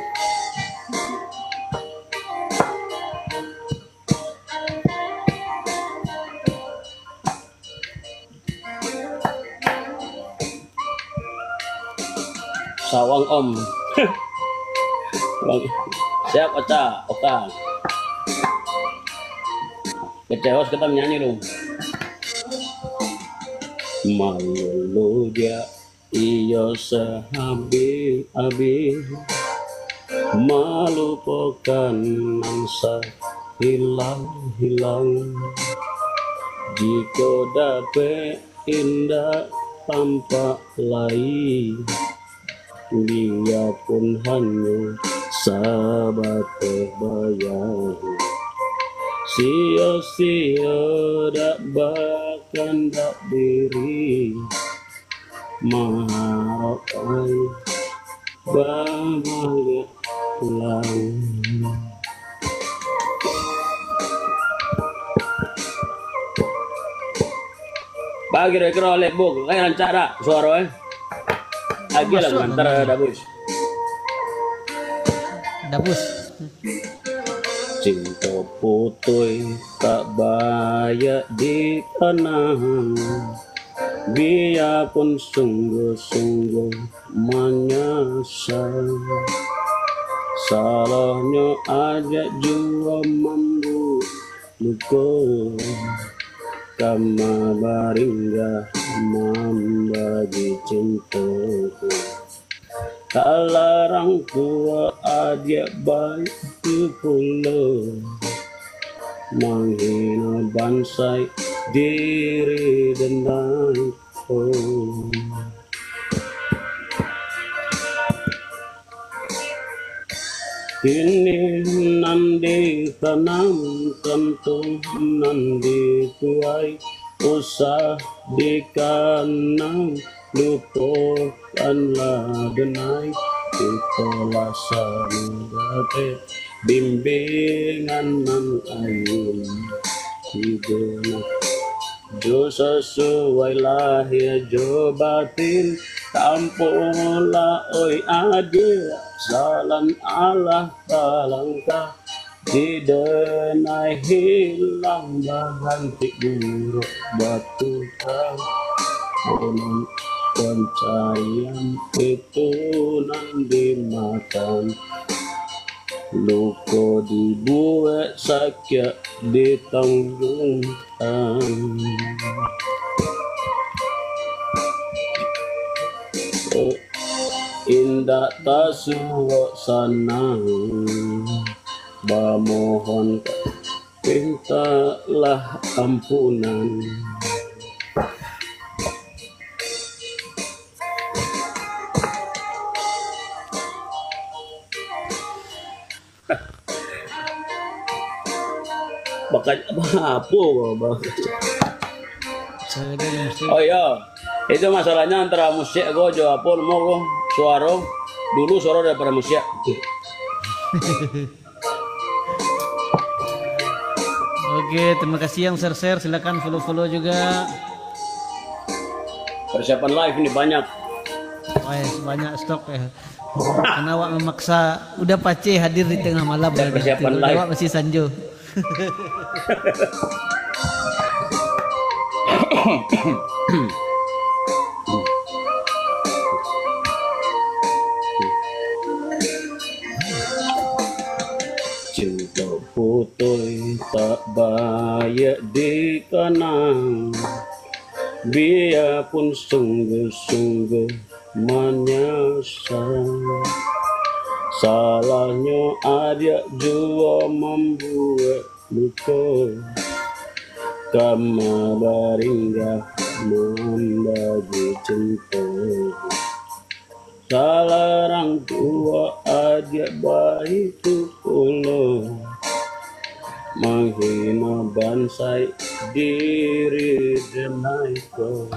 Sawang, Om. Bang. Siap, Ocha, Oka. Kecewos kita menyanyi dulu. Malulu dia iyo sehabis-habis, malupokan nan sahilang-hilang. Jiko dapek indak tampak lai, biapun hanyo sabateh bayang. Sio-sio dak bakandak diri, maharapkan babaliak pulang. Bagi kira-kira oleh buk, eh, rancak dak suaro, eh? Agiah lah mantar, Dabus. Dabus. Cinto putuih tak baiak dikanang, biapun sungguh-sungguh manyasa. Salahnyo agiah juo mambuek luko, kama baringgah mambagi cinto. Talarang tuo agiah baitu pulo, manghino bansaik diri denai ko. Kini nan ditanam tantu nan dituai, usah dikanang, lupokanlah denai. Kito lah samo dapek bimbingan nan lain. Kito lah jo sasuai lahia jo batin, tampulah oi agiah jalan alah talangkah. Di denai hilang baganti buruak batukang, konon pancarian itu nan dimakan. Luko dibuek, sakiak ditangguang. Oh, indak tasuok sanang, bamohon, pintalah ampunan. Baka-, apo, baka-, Saya ada yang musik. Oh iyo, itu masalahnya antara musik ko jo apo namo ko, suaro. Dulu suaro daripada musik. Oke, terima kasih yang share-share, silakan follow-follow juga. Persiapan live ini banyak. Oh, ya, banyak stok ya. Karena awak memaksa, udah pace hadir di tengah malam. Ada tadi. Persiapan live. Awak masih sanjo. Cinta putuih tak baiak dikanang, biapun sungguh-sungguh manyasa. Salahnyo adiak juo mambuek luko, kama baringgah mambagi cinto. Salarang tuo adiak baitu pulo, manghino bansaik diri denai ko.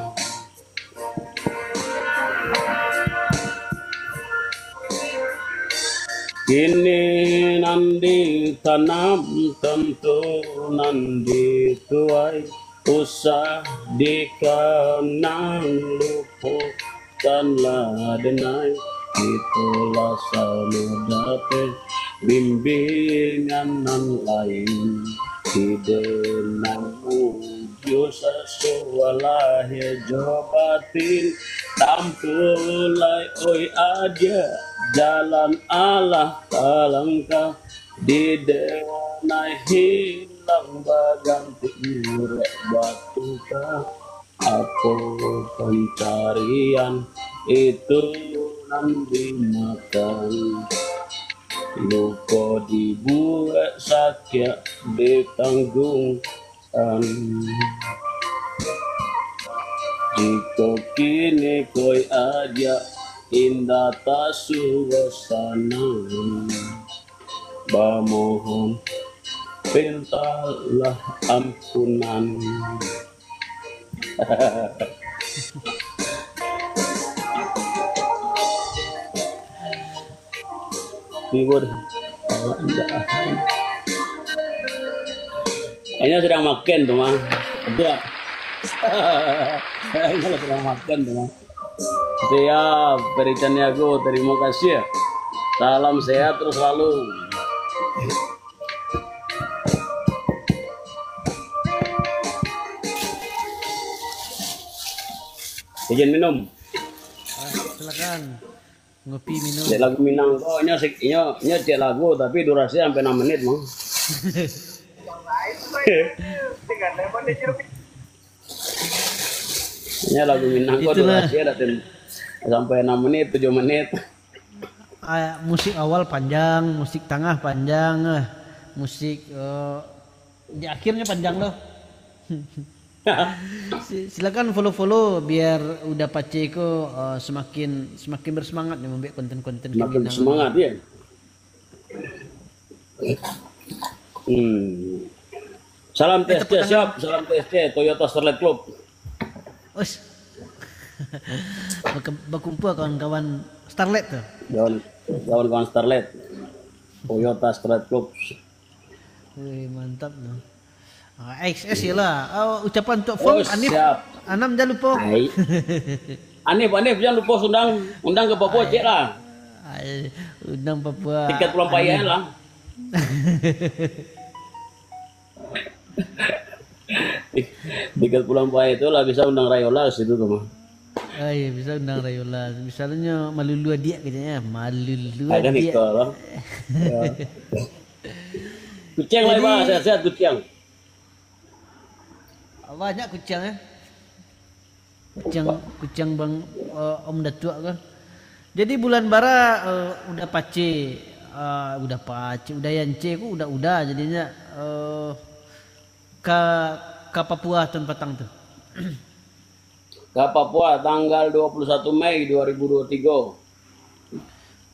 Kini nan ditanam tantu nan dituai, usah dikanang, lupokanlah denai. Kito lah samo dapek bimbingan nan lain, di denai. Ujuah sasuai lahia jo batin, Tampuah lai, oi adiak, jalan alah talangkah, di denai hilang baganti urek batukar. Apo pancarian itu nan dimakan? Luko dibuek, sakik ditangguang. Jikok kini ko, oi adiak, indak tasuo sanang, bamohon pintalah ampunan. Tibo deh. Awak indak. Inyo sadang makan tu mah. Inyo sadang makan tu mah. Siap, Ferry Caniago, terima kasih. Salam sehat terus selalu. Izin minum. Ah, silakan. Ngopi, minum. Cek lagu Minang ko, inyo, inyo, inyo cek lagu, tapi durasi sampai enam menit mah. Inyo lagu Minang ko, itulah, durasi ado sampai enam menit, tujuh menit. Ah, musik awal panjang, musik tangah panjang, eh. Musik, eh, di akhirnya panjang loh. Si-, silakan follow-follow biar Uda Pace ko, eh, semakin, semakin bersemangat nih membuat konten-konten. Semakin kriminal. Bersemangat, ya. Hmm. Salam, eh, T S C, tepuk tangan. Siap. Salam T S C, Toyota Starlet Club. Us. Beke-, bakumpul kawan-kawan Starlet tu. Kawan, kawan-kawan Starlet. Toyota Starlet Club. Wih, mantap tu. Ah, X S lah. Ah, ucapan untuk Fong, oh, Anif, siap. Anam jangan lupa. Ai. Anif, Anif, jangan lupa undang, undang ke Papua, ai, cek lah. Ai, undang Papua. Tiket pulang payah lah. Tiket pulang payah tu lah bisa undang Rayola situ tu mah. Ah, iya, bisa undang Rayola. Misalnya malulu adiak katanya, malulu adiak. Ada nikah lah. Ya. Kuciang lah, jadi, Bang, sehat-sehat Kuciang. Banyak Kuciang, eh. Kuciang, Kuciang Bang, eh, Om Datuak ke. Jadi bulan bara, eh, Uda Pace, eh, Uda Pace, Uda Yance ko Uda-Uda jadinyo, eh, ka, ka Papua tahun patang tu. Ka Papua tanggal dua puluh satu Mei dua ribu dua puluh tiga.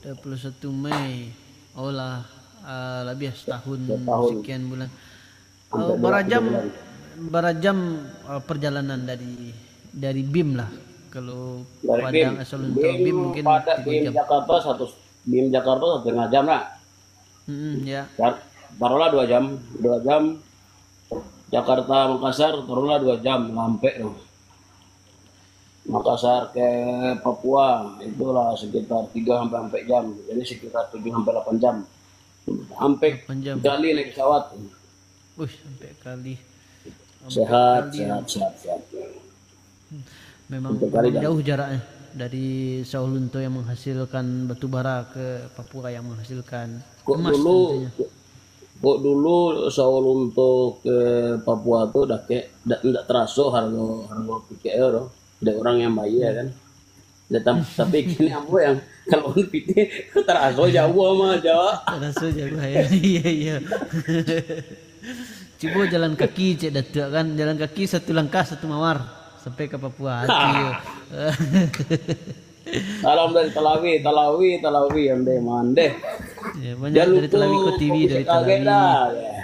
Dua puluh satu Mei. Oh lah, ah, labiah setahun, setahun sekian bulan. Hampir, oh, dua puluh bulan. Bara jam, bara jam, ah, perjalanan dari, dari BIM lah. Kalau dari Padang BIM. Asal untuk BIM, BIM mungkin padat tiga BIM jam. Jakarta satu, BIM Jakarta satu setengah jam lah. Mm-mm, ya. Tar-, taruhlah dua jam, dua jam. Jakarta Makassar, taruhlah dua jam, sampai tu. Makassar ke Papua, itulah sekitar tiga sampai empat jam. Jadi sekitar tujuh sampai delapan jam. Sampai delapan jam. Kali naik pesawat. Wih, sampai kali. Sampai sehat, kali, sehat, ya. Sehat, sehat. Memang, sampai kali, memang jauh jaraknya dari Saulunto yang menghasilkan batu bara ke Papua yang menghasilkan emas tentunya. Kok dulu, kok, kok dulu Saulunto ke Papua tu dah kek, dak, ndak teraso harga, harga tiketnyo tu. Dek urang yang bayar kan. Ya, tam-, tapi kini ambo yang kalau pitih taraso jauah mah, Cok. Taraso jauah, ya. Iya, iya. Cubo jalan kaki, cek Datuak kan, jalan kaki satu langkah satu mawar sampai ka Papua. Hati yo. Salam dari Talawi, Talawi, Talawi, ondeh mandeh. Ya, banyak dari Talawi ko, T V dari Talawi. Jangan lupa, jangan kaget dah, ya.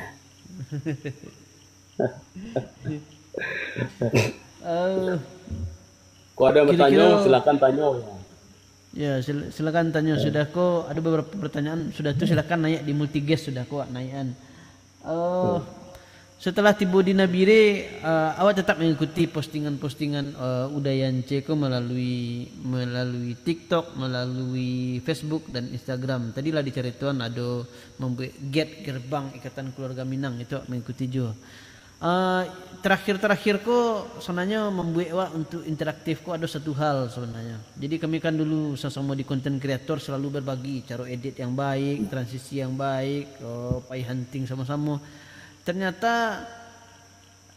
Eh, kalau ada yang bertanya, kira-kira silakan tanya, ya. Ya, sil-, silakan tanya. Ya. Sudah ko, ada beberapa pertanyaan. Sudah tu silakan naik di Multiguest, sudah ko, naik kan. Eh, hmm. Setelah tibo di Nabire, eh, awak tetap mengikuti postingan-postingan, eh, Uda Yance ko melalui, melalui TikTok, melalui Facebook dan Instagram. Tadi lah dicaritoan ado membuat gate gerbang Ikatan Keluarga Minang, itu awak mengikuti juo. Eh, terakhir-terakhir ko sebenarnyo mambuek awak untuk interaktif ko ado satu hal sebenarnyo. Jadi kami kan dulu sama-sama di konten kreator selalu berbagi caro edit yang baik, transisi yang baik, eh, pai hunting sama-sama. Ternyata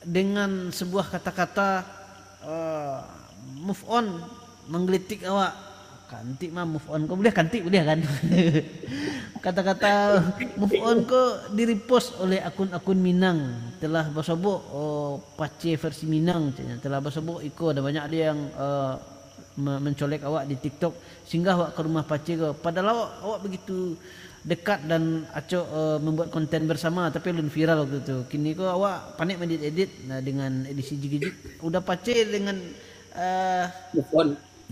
dengan sebuah kata-kata, eh, move on, menggelitik awak. Kantik mah move on. Kau boleh kantik, boleh kan? Kata-kata move on ko di-repost oleh akun-akun Minang, telah basobok, oh, Pace versi Minang, caknya. Telah basobok iko, ada banyak dia yang, eh, me-, mencolek awak di TikTok. Singgah awak ke rumah Pace ko. Padahal awak, awak begitu dekat dan acok, eh, membuat konten bersama, tapi alun viral waktu tu. Kini ko awak panek maedit-edit, nah, dengan edisi jigijik. Udah Pace dengan, eh, Move on.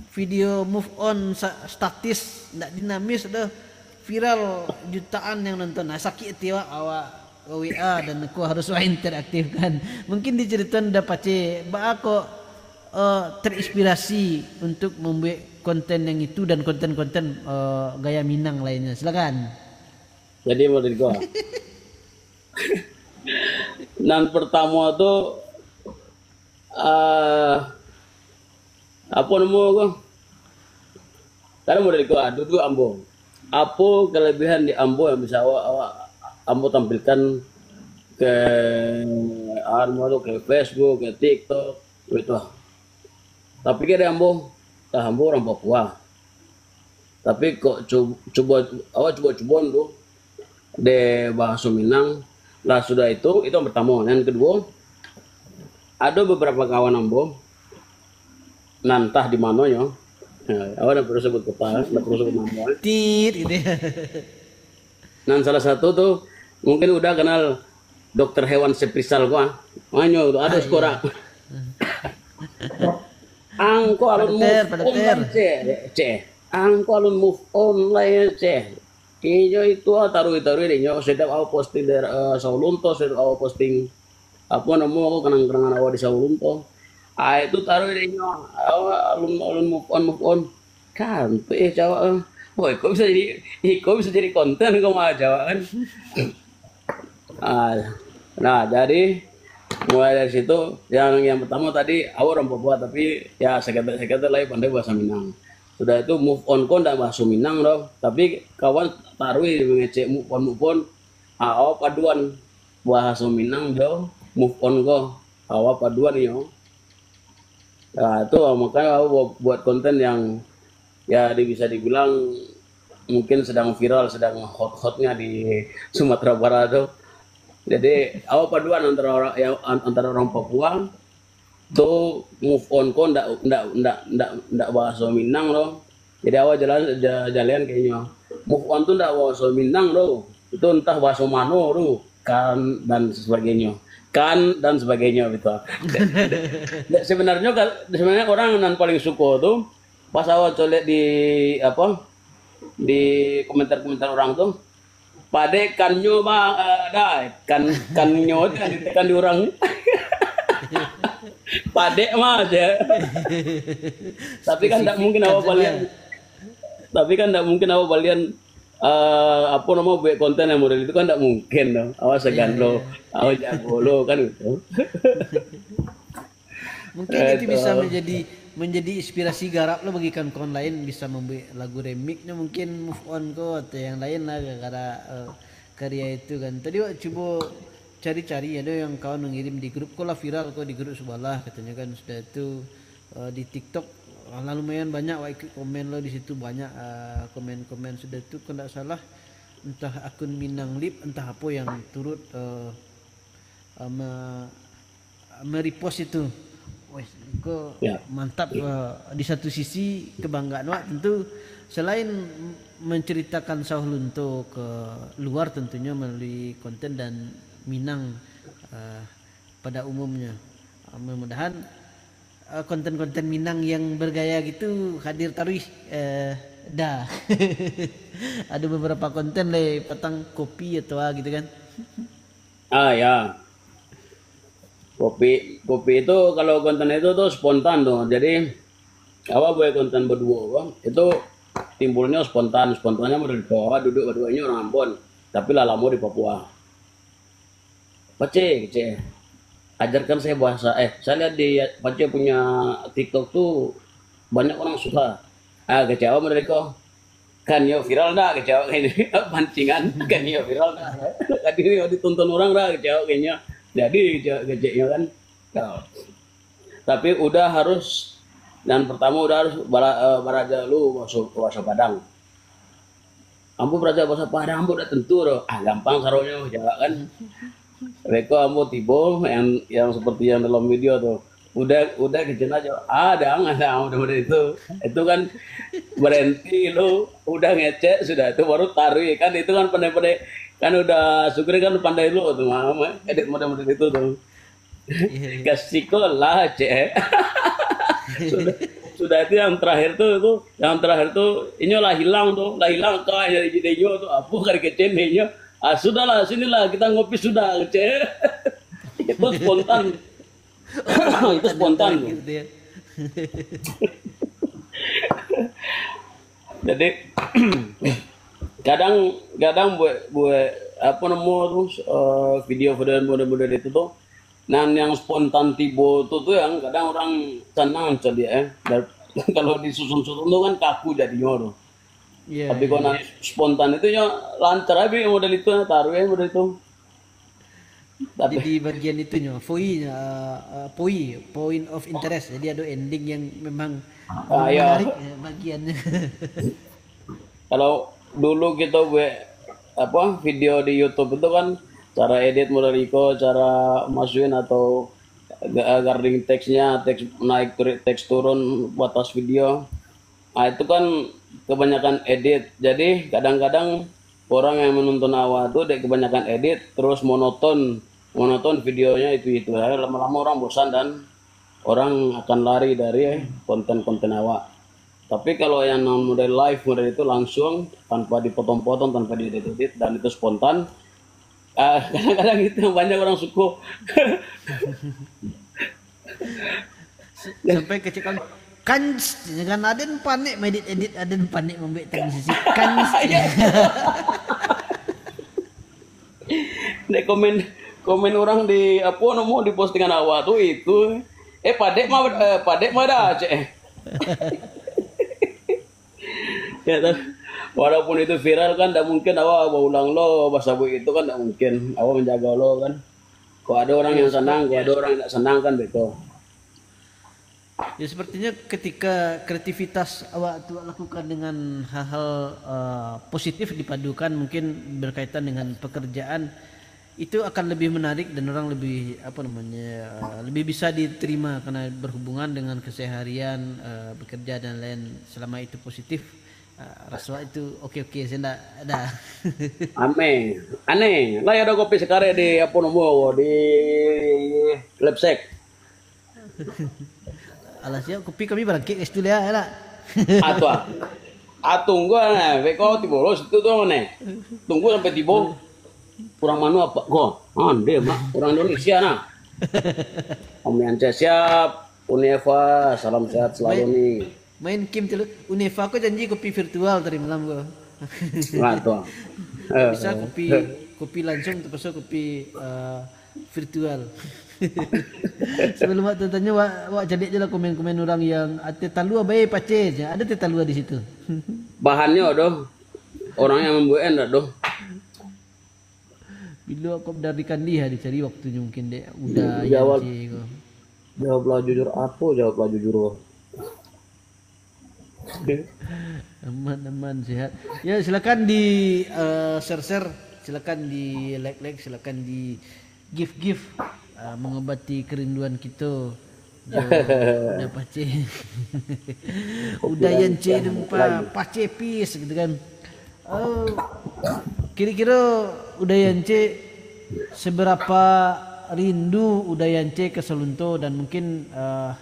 video move on sa-, statis, ndak dinamis, dah viral, jutaan yang nonton. Nah, sakik hati awak, awak W A dan ko harus awak interaktifkan. Mungkin diceritakan udah Pace, baa kok, eh, terinspirasi untuk membuat konten yang itu dan konten-konten, eh, gaya Minang lainnya. Silakan. Jadi model ko. Nan pertama tu, eh, apa nama ko? Kan model ko, ah, duduk ambo. Apa kelebihan di ambo yang bisa awak, awak ambo tampilkan ke, anu tu, ke Facebook, ke TikTok, gitu. Tapi kan di ambo, tah ambo urang Papua. Tapi kok cu-, cubo, awak cubo-cubo dulu dek bahaso Minang. Lah sudah itu, itu yang pertama. Yang kedua, ada beberapa kawan ambo, nan tah di manonyo, eh, awak ndak perlu sebut kota, ndak perlu sebut namo, eh. Tit gitu ya. Nan salah satu tu mungkin udah kenal dokter hewan Seprisal ko, ah. Manyo tu, ada Ah, skora. Iya. Angko alun Padeter, move on padeter. Lai, ceh. Ceh. Angko alun move on lai, ceh. Inyo itu, ah, taruih-taruih dek inyo, setiap awak posting dari, eh, Saulunto, setiap awak posting, apa namo, aku kenang-kenangan awak di Saulunto. Ah, itu taruih dek inyo, awak alun, alun move on, move on. Kan, eh, cawak, eh. Woi, kok bisa jadi, iko bisa jadi konten kok mah, cawak kan. Ah, nah, jadi mulai dari situ, yang, yang pertama tadi, awak urang Papua, tapi ya seketek-seketek lah pandai bahasa Minang. Sudah itu move on ko ndak bahasa Minang doh, tapi kawan taruih mengecek move on, move on, ah, awak paduan bahasa Minang jo move on ko, awak paduan yo. Nah, itu makanya aku buat, buat konten yang ya di, bisa dibilang mungkin sedang viral, sedang hot-hotnya di Sumatera Barat tu. Jadi, awak paduan antara orang, ya, an-, antara orang Papua tu move on ko ndak, ndak, ndak, ndak, ndak bahasa Minang tu. Jadi, awak jalan, ja-, jalan kayaknya. Move on tu ndak bahasa Minang tu. Itu entah bahasa mano tu. Kan dan sebagainya. Kan dan sebagainya gitu. Sebenarnya, sebenarnya orang nan paling suko tu pas awak colek di apa, di komentar-komentar orang tu, padek kannyo, bang, eh, dah, kan, kannyo tu kan ditekan di orang. Padek mah aja. Tapi kan ndak mungkin awak balian. Tapi kan ndak mungkin awak balian, eh, apa nama, buat konten yang model itu kan ndak mungkin doh. Awak segalo, awak jago lo kan gitu. Mungkin itu bisa menjadi, menjadi inspirasi garap lah bagi kawan-kawan lain, bisa membuat lagu remixnya mungkin, move on ko atau yang lain lah, gara-gara, eh, karya itu kan. Tadi awak cubo cari-cari, ada yang kawan mengirim di grup ko lah, viral ko di grup sebelah katanya kan. Sudah itu, eh, di TikTok, ah, lah lumayan banyak awak ikut komen lo di situ, banyak, eh, komen-komen. Sudah itu kalau ndak salah, entah akun Minang Lip, entah apa yang turut, eh, eh, me-, me-repost itu. Wes, ko Ya. Mantap, eh, di satu sisi kebanggaan awak tentu, selain menceritakan Saulunto ke luar, tentunya melalui konten dan Minang, eh, pada umumnya. Eh, mudah-mudahan, eh, konten-konten Minang yang bergaya gitu hadir taruih, eh, dah. Ada beberapa konten deh, patang kopi atau ah gitu kan. Ah, ya. Kopi, kopi itu kalau konten itu tuh spontan tuh. Jadi, awak buat konten berdua, bang. Itu timbulnya spontan, spontannya model itu. Awak duduk berdua ini orang Ambon, tapi lah lama di Papua. Pace, kecek. Ajarkan saya bahasa, eh, saya lihat di Pace punya TikTok tu banyak orang suka. Ah, kecek awak model ko. Kan yo viral dah, kecek awak kecek nyo. Pancingan, kan yo viral dah. Tadi yo ditonton orang dah, kecek awak kecek nyo. Jadi, kecek, kecek nyo kan. Nah. Tapi udah harus, yang pertama udah harus bara-, eh, baraja dulu bahasa, bahasa Padang. Ambo baraja bahasa Padang, ambo dak tentu doh. Ah, gampang saronyo, jawab kan. Beko ambo tibo yang, yang seperti yang dalam video tu. Udah, udah kecil aja. Ah, dah, dah, udah, udah itu. Itu kan berhenti lu, udah ngecek, sudah itu baru taruh kan. Itu kan pandai-pandai. Kan udah syukur kan pandai lu tu, mah, mah, edit model-model itu tu. Iya, iya. Kasih sekolah, cek. Sudah, sudah itu yang terakhir tu, tu, yang terakhir tu, inyo lah hilang tu, lah hilang kau yang jadi inyo tu, apa kali kecil inyo. Ah, sudahlah, sinilah kita ngopi sudah, cek. Itu spontan. Itu spontan tu. Gitu ya. Jadi, kadang, kadang buat, buat, apa nama tu, eh, video-video model-model itu tu, nan yang spontan tibo tu, tu yang kadang orang senang caliak, eh. Dan kalau disusun-susun tu kan kaku jadinyo tu. Iya, tapi iya, kalau nan spontan itu nyo lancar aja model itu, taruh aja model itu. Tapi jadi bagian itunyo, poi, uh, uh, poi, point of interest. Jadi ada ending yang memang, ah, iya, menarik, eh, bagiannya. Kalau dulu kita buat apa, video di YouTube itu kan, cara edit model iko, cara masukin atau ga-, guarding teksnya, teks naik turi-, teks turun batas video. Ah, itu kan kebanyakan edit. Jadi kadang-kadang orang yang menonton awak tu dek kebanyakan edit, terus monoton, monoton videonya itu-itu. Lama-lama orang bosan dan orang akan lari dari konten-konten awak. Tapi kalau yang model live model itu langsung tanpa dipotong-potong, tanpa diedit-edit, dan itu spontan, ah, kadang-kadang itu yang banyak orang suko. Sampai kecek kan, kan, kan aden panek maedit-edit, aden panek mambuek transisi. Kan. Dek komen, komen orang di, apa namo, di postingan awak tu itu. Eh, padek mah, eh, padek mah dah, cek. Ya, kan? Walaupun itu viral kan, ndak mungkin awak baulang lo, basabuik itu kan ndak mungkin. Awak manjago lo kan. Kok ada orang yang senang, kok ada orang yang ndak senang kan, beko. Ya, sepertinya ketika kreativitas awak tu lakukan dengan hal-hal, eh, positif dipadukan mungkin berkaitan dengan pekerjaan, itu akan lebih menarik dan orang lebih, apa namanya, eh, lebih bisa diterima karena berhubungan dengan keseharian, eh, bekerja dan lain, selama itu positif, eh, rasa itu oke-oke saja, ndak ada. Ameh. Aneh. Lah, ya ada kopi sekarang di, apa namo, di Lepsek. Alah, siap, kopi kami barangkek ka situ lah, ya lah. Atuh, ah. Ah, tunggu, ah, nah. Beko tibo lo situ tu, nah. Tunggu sampai tibo. Urang mano apak ko? Ah, nde, Mak. Urang Indonesia, nah. Om Yance siap. Uni Eva, salam sehat selalu, nih. Main game dulu. Uni Eva ko janji kopi virtual tadi malam ko. Nah, tu. Bisa kopi, kopi langsung, terpaksa kopi, eh, virtual. Sebelum awak tanyo, awak, awak caliak je lah komen-komen urang yang ate talua bae pace, ado ate talua di situ. Bahannyo doh, orang yang mambuek ndak doh. Bilo kok dari kandi ha dicari waktunyo mungkin dek udah. Jawab, yang ko. Jawablah jujur, apo jawablah jujur ko? Aman, aman, sehat. Ya, silakan di, eh, share-share, silakan di like-like, silakan di give-give, eh, mengobati kerinduan kita. Jo, udah pace. Udah yang ce dempa, pace pis gitu kan. Eh, kira-kira udah yang ce seberapa rindu udah yang ce ke Salunto dan mungkin, eh,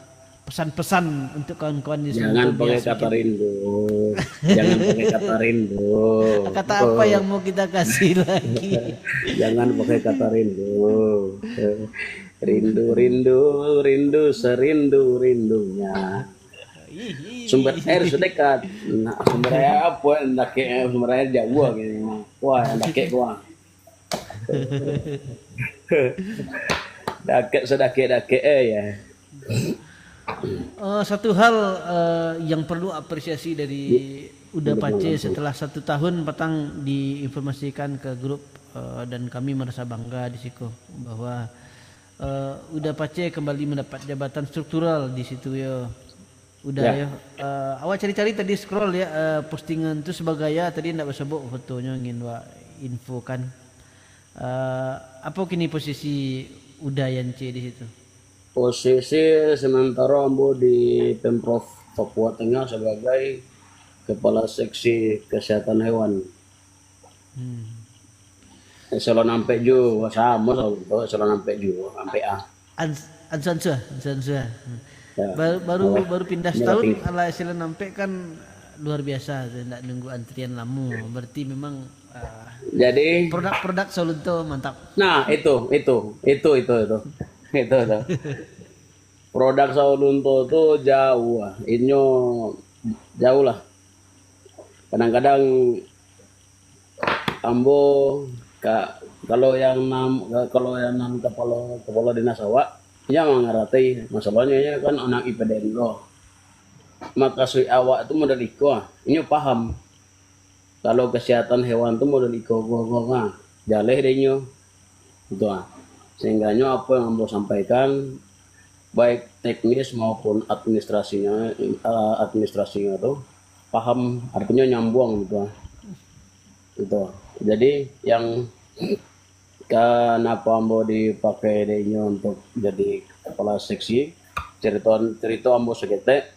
pesan-pesan untuk kawan-kawan di Salunto. Jangan pakai kata rindu. Jangan pakai kata rindu. Kata apa yang mau kita kasih lagi? Jangan pakai kata rindu. Rindu, rindu, rindu serindu-rindunya. Sumber air sudah dekat. Nah, sumber air apa? Ndak ke, sumber air jauh lagi. Wah, ndak ke gua. Dakek sadakek-dakek, eh, ya. Eh, satu hal, eh, yang perlu apresiasi dari Uda Pace, setelah satu tahun patang diinformasikan ke grup, eh, dan kami merasa bangga di siko bahwa, eh, Uda Pace kembali mendapat jabatan struktural di situ, yo. Uda, yo. Eh, awak cari-cari tadi, scroll, ya, eh, postingan tu sebagai, ya, tadi ndak basobok fotonyo, ingin wak infokan. Eh, apo kini posisi Uda Yance di situ? Posisi sementara ambo di Pemprov Papua Tengah sebagai Kepala Seksi Kesehatan Hewan. Hmm. Eselon ampek juo, samo sajo, eselon ampek juo, ampek A. Ans-, ansua-ansua, ansua-ansua. Hmm. Ya. Baru, baru, baru pindah setahun, alah eselon ampek kan luar biasa tu, ndak nunggu antrian lamo. Berarti memang, ah, jadi produk-produk Saulunto mantap. Nah, itu, itu, itu, itu, itu. Itu, itu. Produk Saulunto tu jauah, ah. Inyo jauah lah. Kadang-kadang ambo ka-, kalau yang nam-, kalau yang nan kapalo, kapalo dinas awak, inyo mangarati. Masalahnyo, inyo kan anak I P D N lo. Makasuik awak tu model iko, ah. Inyo paham. Kalau kesehatan hewan tu model iko, ko, ko, ha, jaleh dek inyo. Itu, ah. Sehingganyo apo yang ambo sampaikan, baik teknis maupun administrasinya, eh, administrasinya tu paham, artinya nyambung gitu, ah. Gitu. Jadi, yang kenapa ambo dipakai dek inyo untuk jadi kepala seksi, cerita, cerita ambo saketek,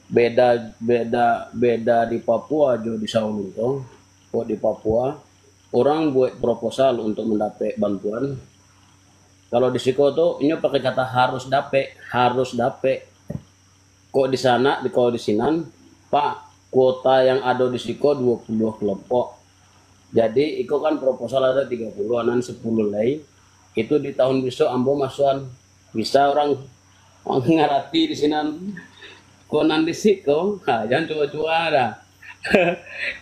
beda, beda, beda di Papua jo di Saulunto. Kok di Papua, orang buat proposal untuk mendapek bantuan. Kalau di siko tu, inyo pakai kata harus dapek, harus dapek. Kok di sana, di, kalau di sinan, Pak, kuota yang ado di siko dua puluh kelompok. Jadi, iko kan proposal ado tiga puluh, nan sepuluh lai. Itu di tahun besok ambo masukan. Bisa urang mangarati di sinan. Kok nan di siko, ha, jan cubo-cubo dah.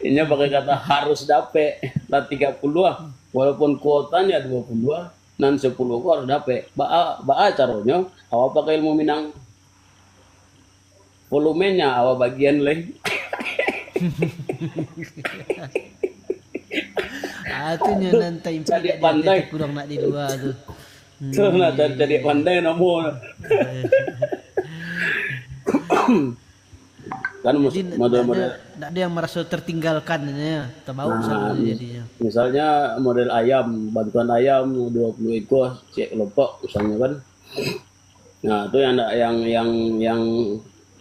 Inyo pakai kata harus dapek, lah tiga puluh lah. Walaupun kuotanya dua puluh lah, nan sepuluh ko harus dapek. Baa, baa caronyo? Awak pakai ilmu Minang. Volumenya awak bagian lai. Ah, tu nyo nan taimpi. Cadiak pandai. Kurang nak di lua tu. Tu nah, cadiak pandai namo. Kan mus-, jadi, model-model ndak ada, ndak ada yang merasa tertinggalkan, ya. Terbawa. Nah, selalu mis-, jadinya. Misalnya model ayam, bantuan ayam dua puluh ekor, setiap kelompok, misalnya kan. Nah, tu yang ndak, yang, yang, yang,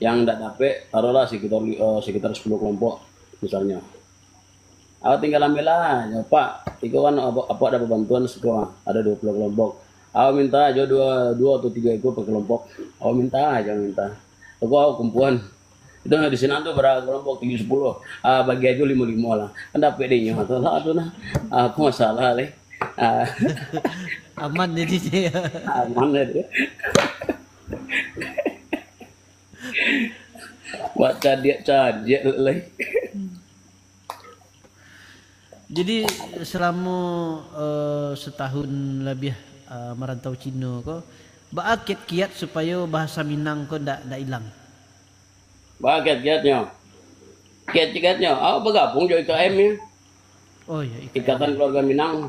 yang ndak dapek, taruhlah sekitar, eh, sekitar sepuluh kelompok, misalnya. Awak tinggal ambil lah, "Pak, iko kan apa, apa dapat bantuan siko, ada dua puluh kelompok. Awak minta aja dua, dua atau tiga ekor per kelompok. Awak minta aja, minta. Iko awak kumpuan. Itu nah, di sinan tu bara kelompok, tujuh, sepuluh. Ah, bagi aja limo-limo lah." Kan dapek dek inyo tu lah tu nah. Ah, aku masalah leh. Ah. Aman jadinyo, ya. Aman lah tu. Buat cadiak-cadiak leh. Jadi, selamo, eh, setahun labiah, eh, marantau Cino ko, baa kiat-kiat supayo bahasa Minang ko ndak, ndak ilang? Baa kiat-kiatnyo? Kiat-kiatnyo, awak bagabung jo I K M nyo. Oh, iya, I K M. Ikatan Keluarga Minang.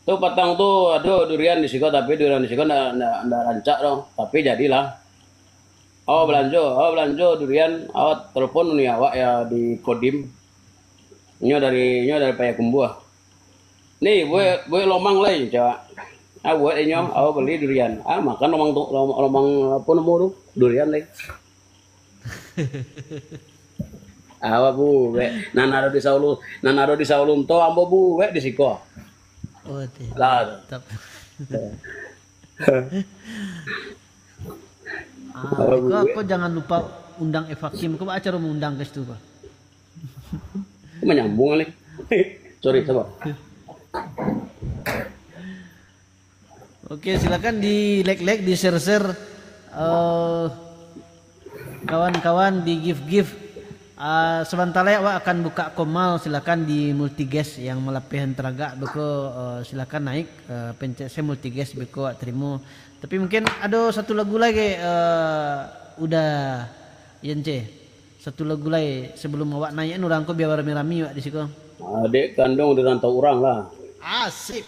Tu patang tu ado durian di siko, tapi durian di siko ndak, ndak, ndak rancak doh. Tapi jadilah. Awak balanjo, awak balanjo durian, awak telepon uni awak ya di Kodim. Inyo dari, inyo dari Payakumbuah. "Ni, buek, buek lomang lai," cawak. Ah, buek inyo, awak beli durian. Ah, makan lomang tu, lomang, lomang apa namo tu? Durian lai. Awak buek. Nan ado di Saulu, nan ado di Saulunto, ambo buek di siko. Oh, ti-, lah. Tap-, ah, awak ko, buek. Ko jangan lupa undang F Hakim. Ko baa caro maundang ka situ, ko? Manyambung ni. Sorry, sabar. Oke, silakan di-like-like, di-share-share, eh, kawan-kawan, di-give-give. Ah, sabanta lai awak akan buka komal, silakan di multigas yang malapehan taragak beko, eh, silakan naik, eh, pencet se multigas beko awak tarimo. Tapi mungkin ado satu lagu lai, eh, Uda Yance. Satu lagu lai sabalum awak naik an urang ko bia barami-rami awak di siko. Adek kanduang di rantau urang lah. Asik.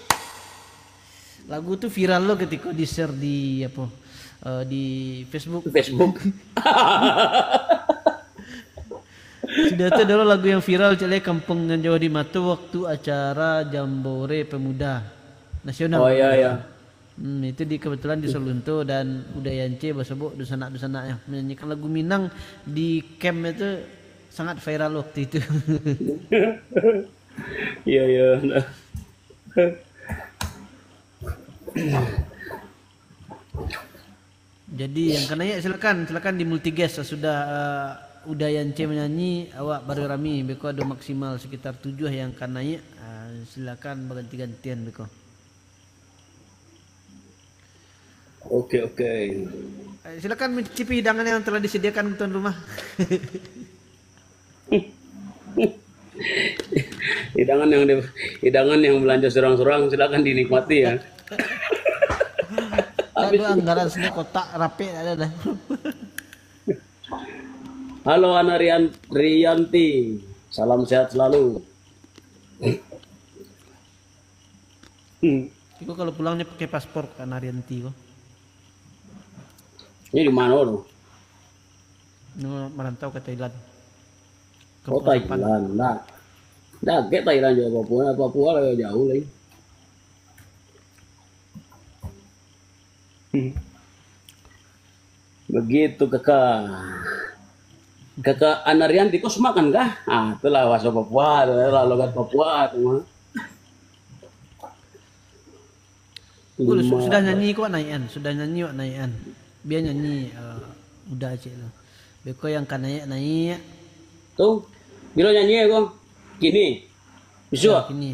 Lagu tu viral lo katiko di-share di apo, eh, di Facebook. Facebook. Sudah tu adalah lagu yang viral cak lai, Kampung Nan Jauh di Mato, waktu acara Jambore Pemuda Nasional. Oh, iya, iya. Hmm, itu di, kebetulan di Solunto dan Uda Yance basobok dunsanak-dunsanaknyo menyanyikan lagu Minang di camp itu sangat viral waktu itu. Iya, iya. Jadi yang ka naik silakan, silakan di multigas sudah, eh, Uda Yance menyanyi, awak barami-rami, beko ado maksimal sekitar tujuh yang ka naik, eh, silakan baganti-gantian beko. Oke, oke. Eh, silakan mencicipi hidangan yang telah disediakan tuan rumah. Hidangan yang di, hidangan yang belanja surang-surang, silakan dinikmati ya. Tak ada anggaran sini kotak rapek tak ada dah. Halo Ana Rian-, Rianti, salam sehat selalu. Hmm. Iko kalau pulang ni pakai paspor ka Narianti ko. Ini di mana tu? Ni merantau ke Thailand. Ke Oh, Papua Thailand. Nah. Dah ke Thailand juga Papua, Papua lah jauh lagi. Hmm. Begitu, Kakak. Kakak Anarian tikus makan kah? Ah, itulah bahasa Papua, itulah logat Papua tu mah. Oh, su-, sudah nyanyi ko wak naiak an, sudah nyanyi wak naiak an. Bia nyanyi, eh, Uda ciek tu. Beko yang ka naiak, naiak. Tu, bilo nyanyi ko? Kini? Bisuak? Ya, kini.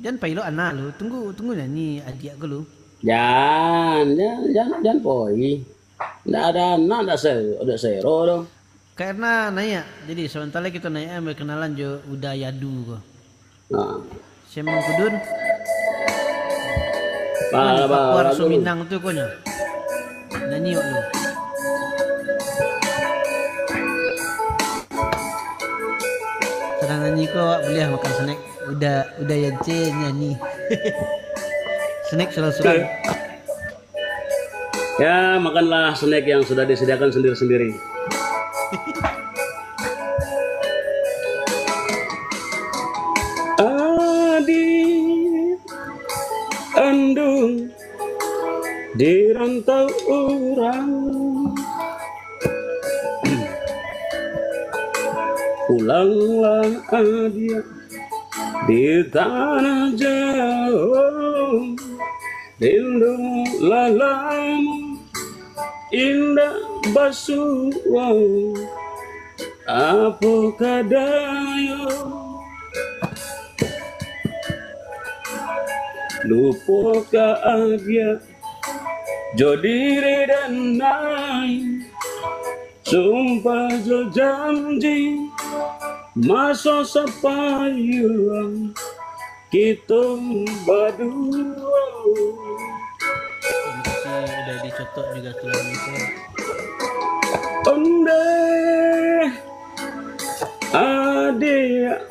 Jan pai lo anak lu, tunggu, tunggu nyanyi adiak ko lu. Jan, jan, jan, jan pai. Ndak ada anak, ndak se-, ndak sero doh. Karena naiak, jadi sabanta lai kito naiak berkenalan jo Uda Yadu ko. Nah. Sia Mangkudun. Bah, Papua bah, Raso Minang tu ko nyo. Nyanyi wak lu. Sadang nyanyi ko wak buliah makan snack. Uda, Uda Yance nyanyi. Snack surang-surang. Ya, makanlah snack yang sudah disediakan sendiri-sendiri. Adik andung di rantau urang. Pulanglah adiak di tanah jauh. Rindu lah lamo indak basuo. Apo ka dayo? Lupokah adiak jo diri den ai? Sumpah jo janji maso sapayuang kito baduo. Mixi udah dicotok juga tulang itu. Ondeh, adiak,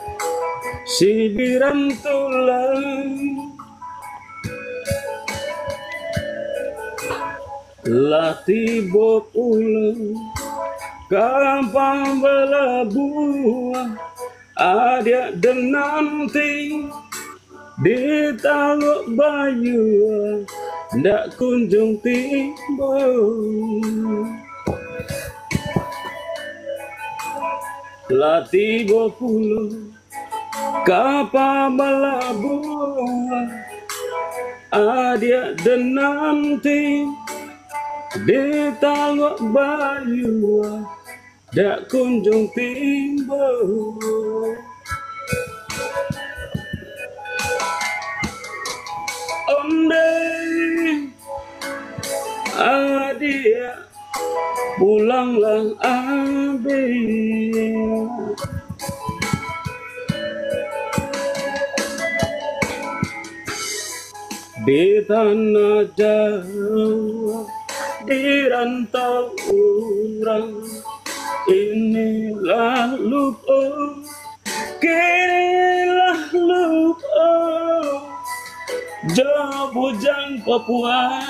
sibiran tulang. Lah tibo pulo ka pambalabuah, adiak den nanti di Talok Bayua, ndak kunjung tibo. Lah tibo pulo ka pambalabuah, adiak den nanti di Talok Bayua, dak kunjung tibo. Ondeh, adiak, pulang Pulanglah, Adik. Di tanah jauah, di rantau urang, inilah lupo, kinilah lupo, jo bujang Papua.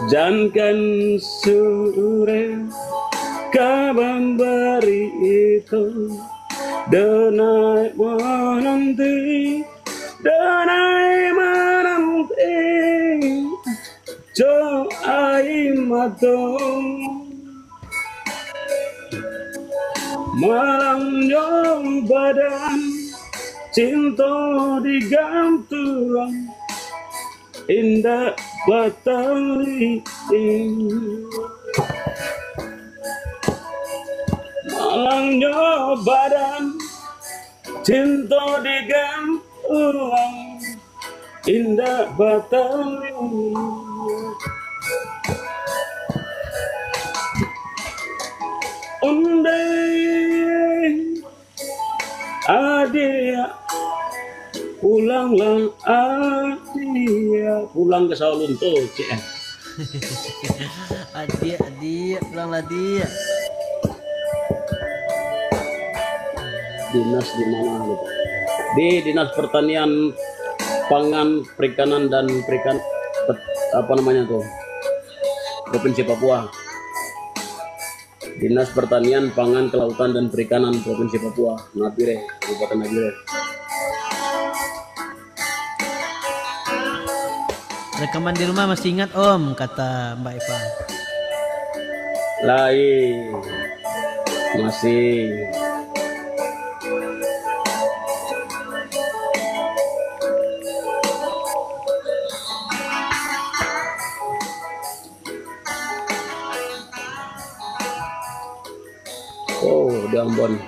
Jankan surek ka mambarito, danai mananti, danai mananti, jo aia mato. Malangnyo badan, cinto digantuang, indak batali. Malangnyo badan, cinto digantuang, indak batali. Ondeh, Adik, pulanglah, Adik. Pulang ka Sawah Lunto, cek. Adik, Adik, pulanglah, Adik. Dinas di mana, lupa. Di Dinas Pertanian, Pangan, Perikanan dan Perikan, Pet-, apa namanya tuh? Provinsi Papua. Dinas Pertanian, Pangan, Kelautan dan Perikanan Provinsi Papua, Nabire, Kabupaten Nabire. Rekaman di rumah masih ingat, Om, kata Mbak Eva. Lai, masih. Oh, di Ambon.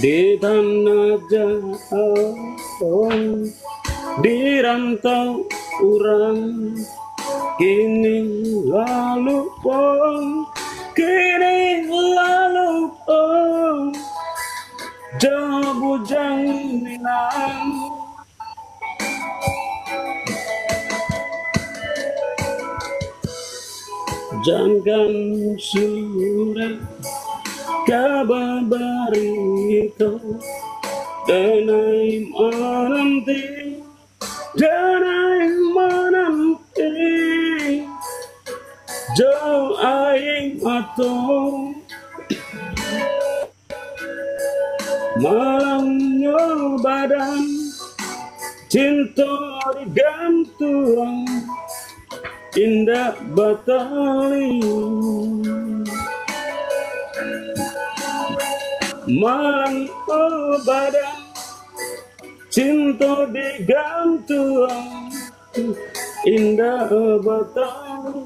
Di tanah jauh, di rantau urang, kini lalu pong, kini lalu pong, jo bujang Minang. Jangan surek ka babarito, danai mananti, danai mananti, jo aia mato. Malangnyo badan, cinto digantuang, indak batali. Malangnyo badan, cinto digantuang, indak batali.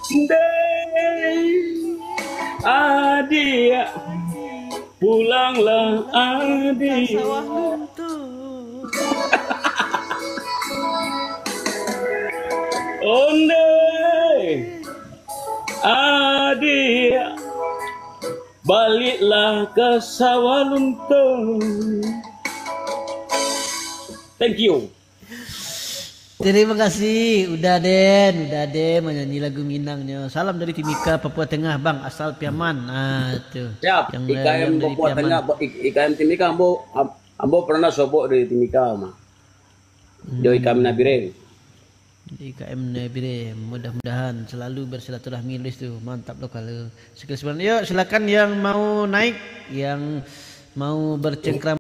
Dek, Adik, pulanglah, Adik. Ondeh, Adik, baliklah ka Sawah Lunto. Thank you. Terima kasih, Uda Den, Uda Den manyanyi lagu Minangnyo. Salam dari Timika, Papua Tengah, Bang, asal Piaman. Ah, tu. Siap, yang, I K M yang dari Papua Piaman. Tengah, I-, I K M Timika, ambo, am-, ambo pernah sobok dari Timika, mah. Jo I K M Nabire. I K M Nabire, mudah-mudahan selalu bersilaturahmi, Luis tu. Mantap lo kalau. Sekali sembilan. Yuk, silakan yang mau naik, yang mau bercengkrama.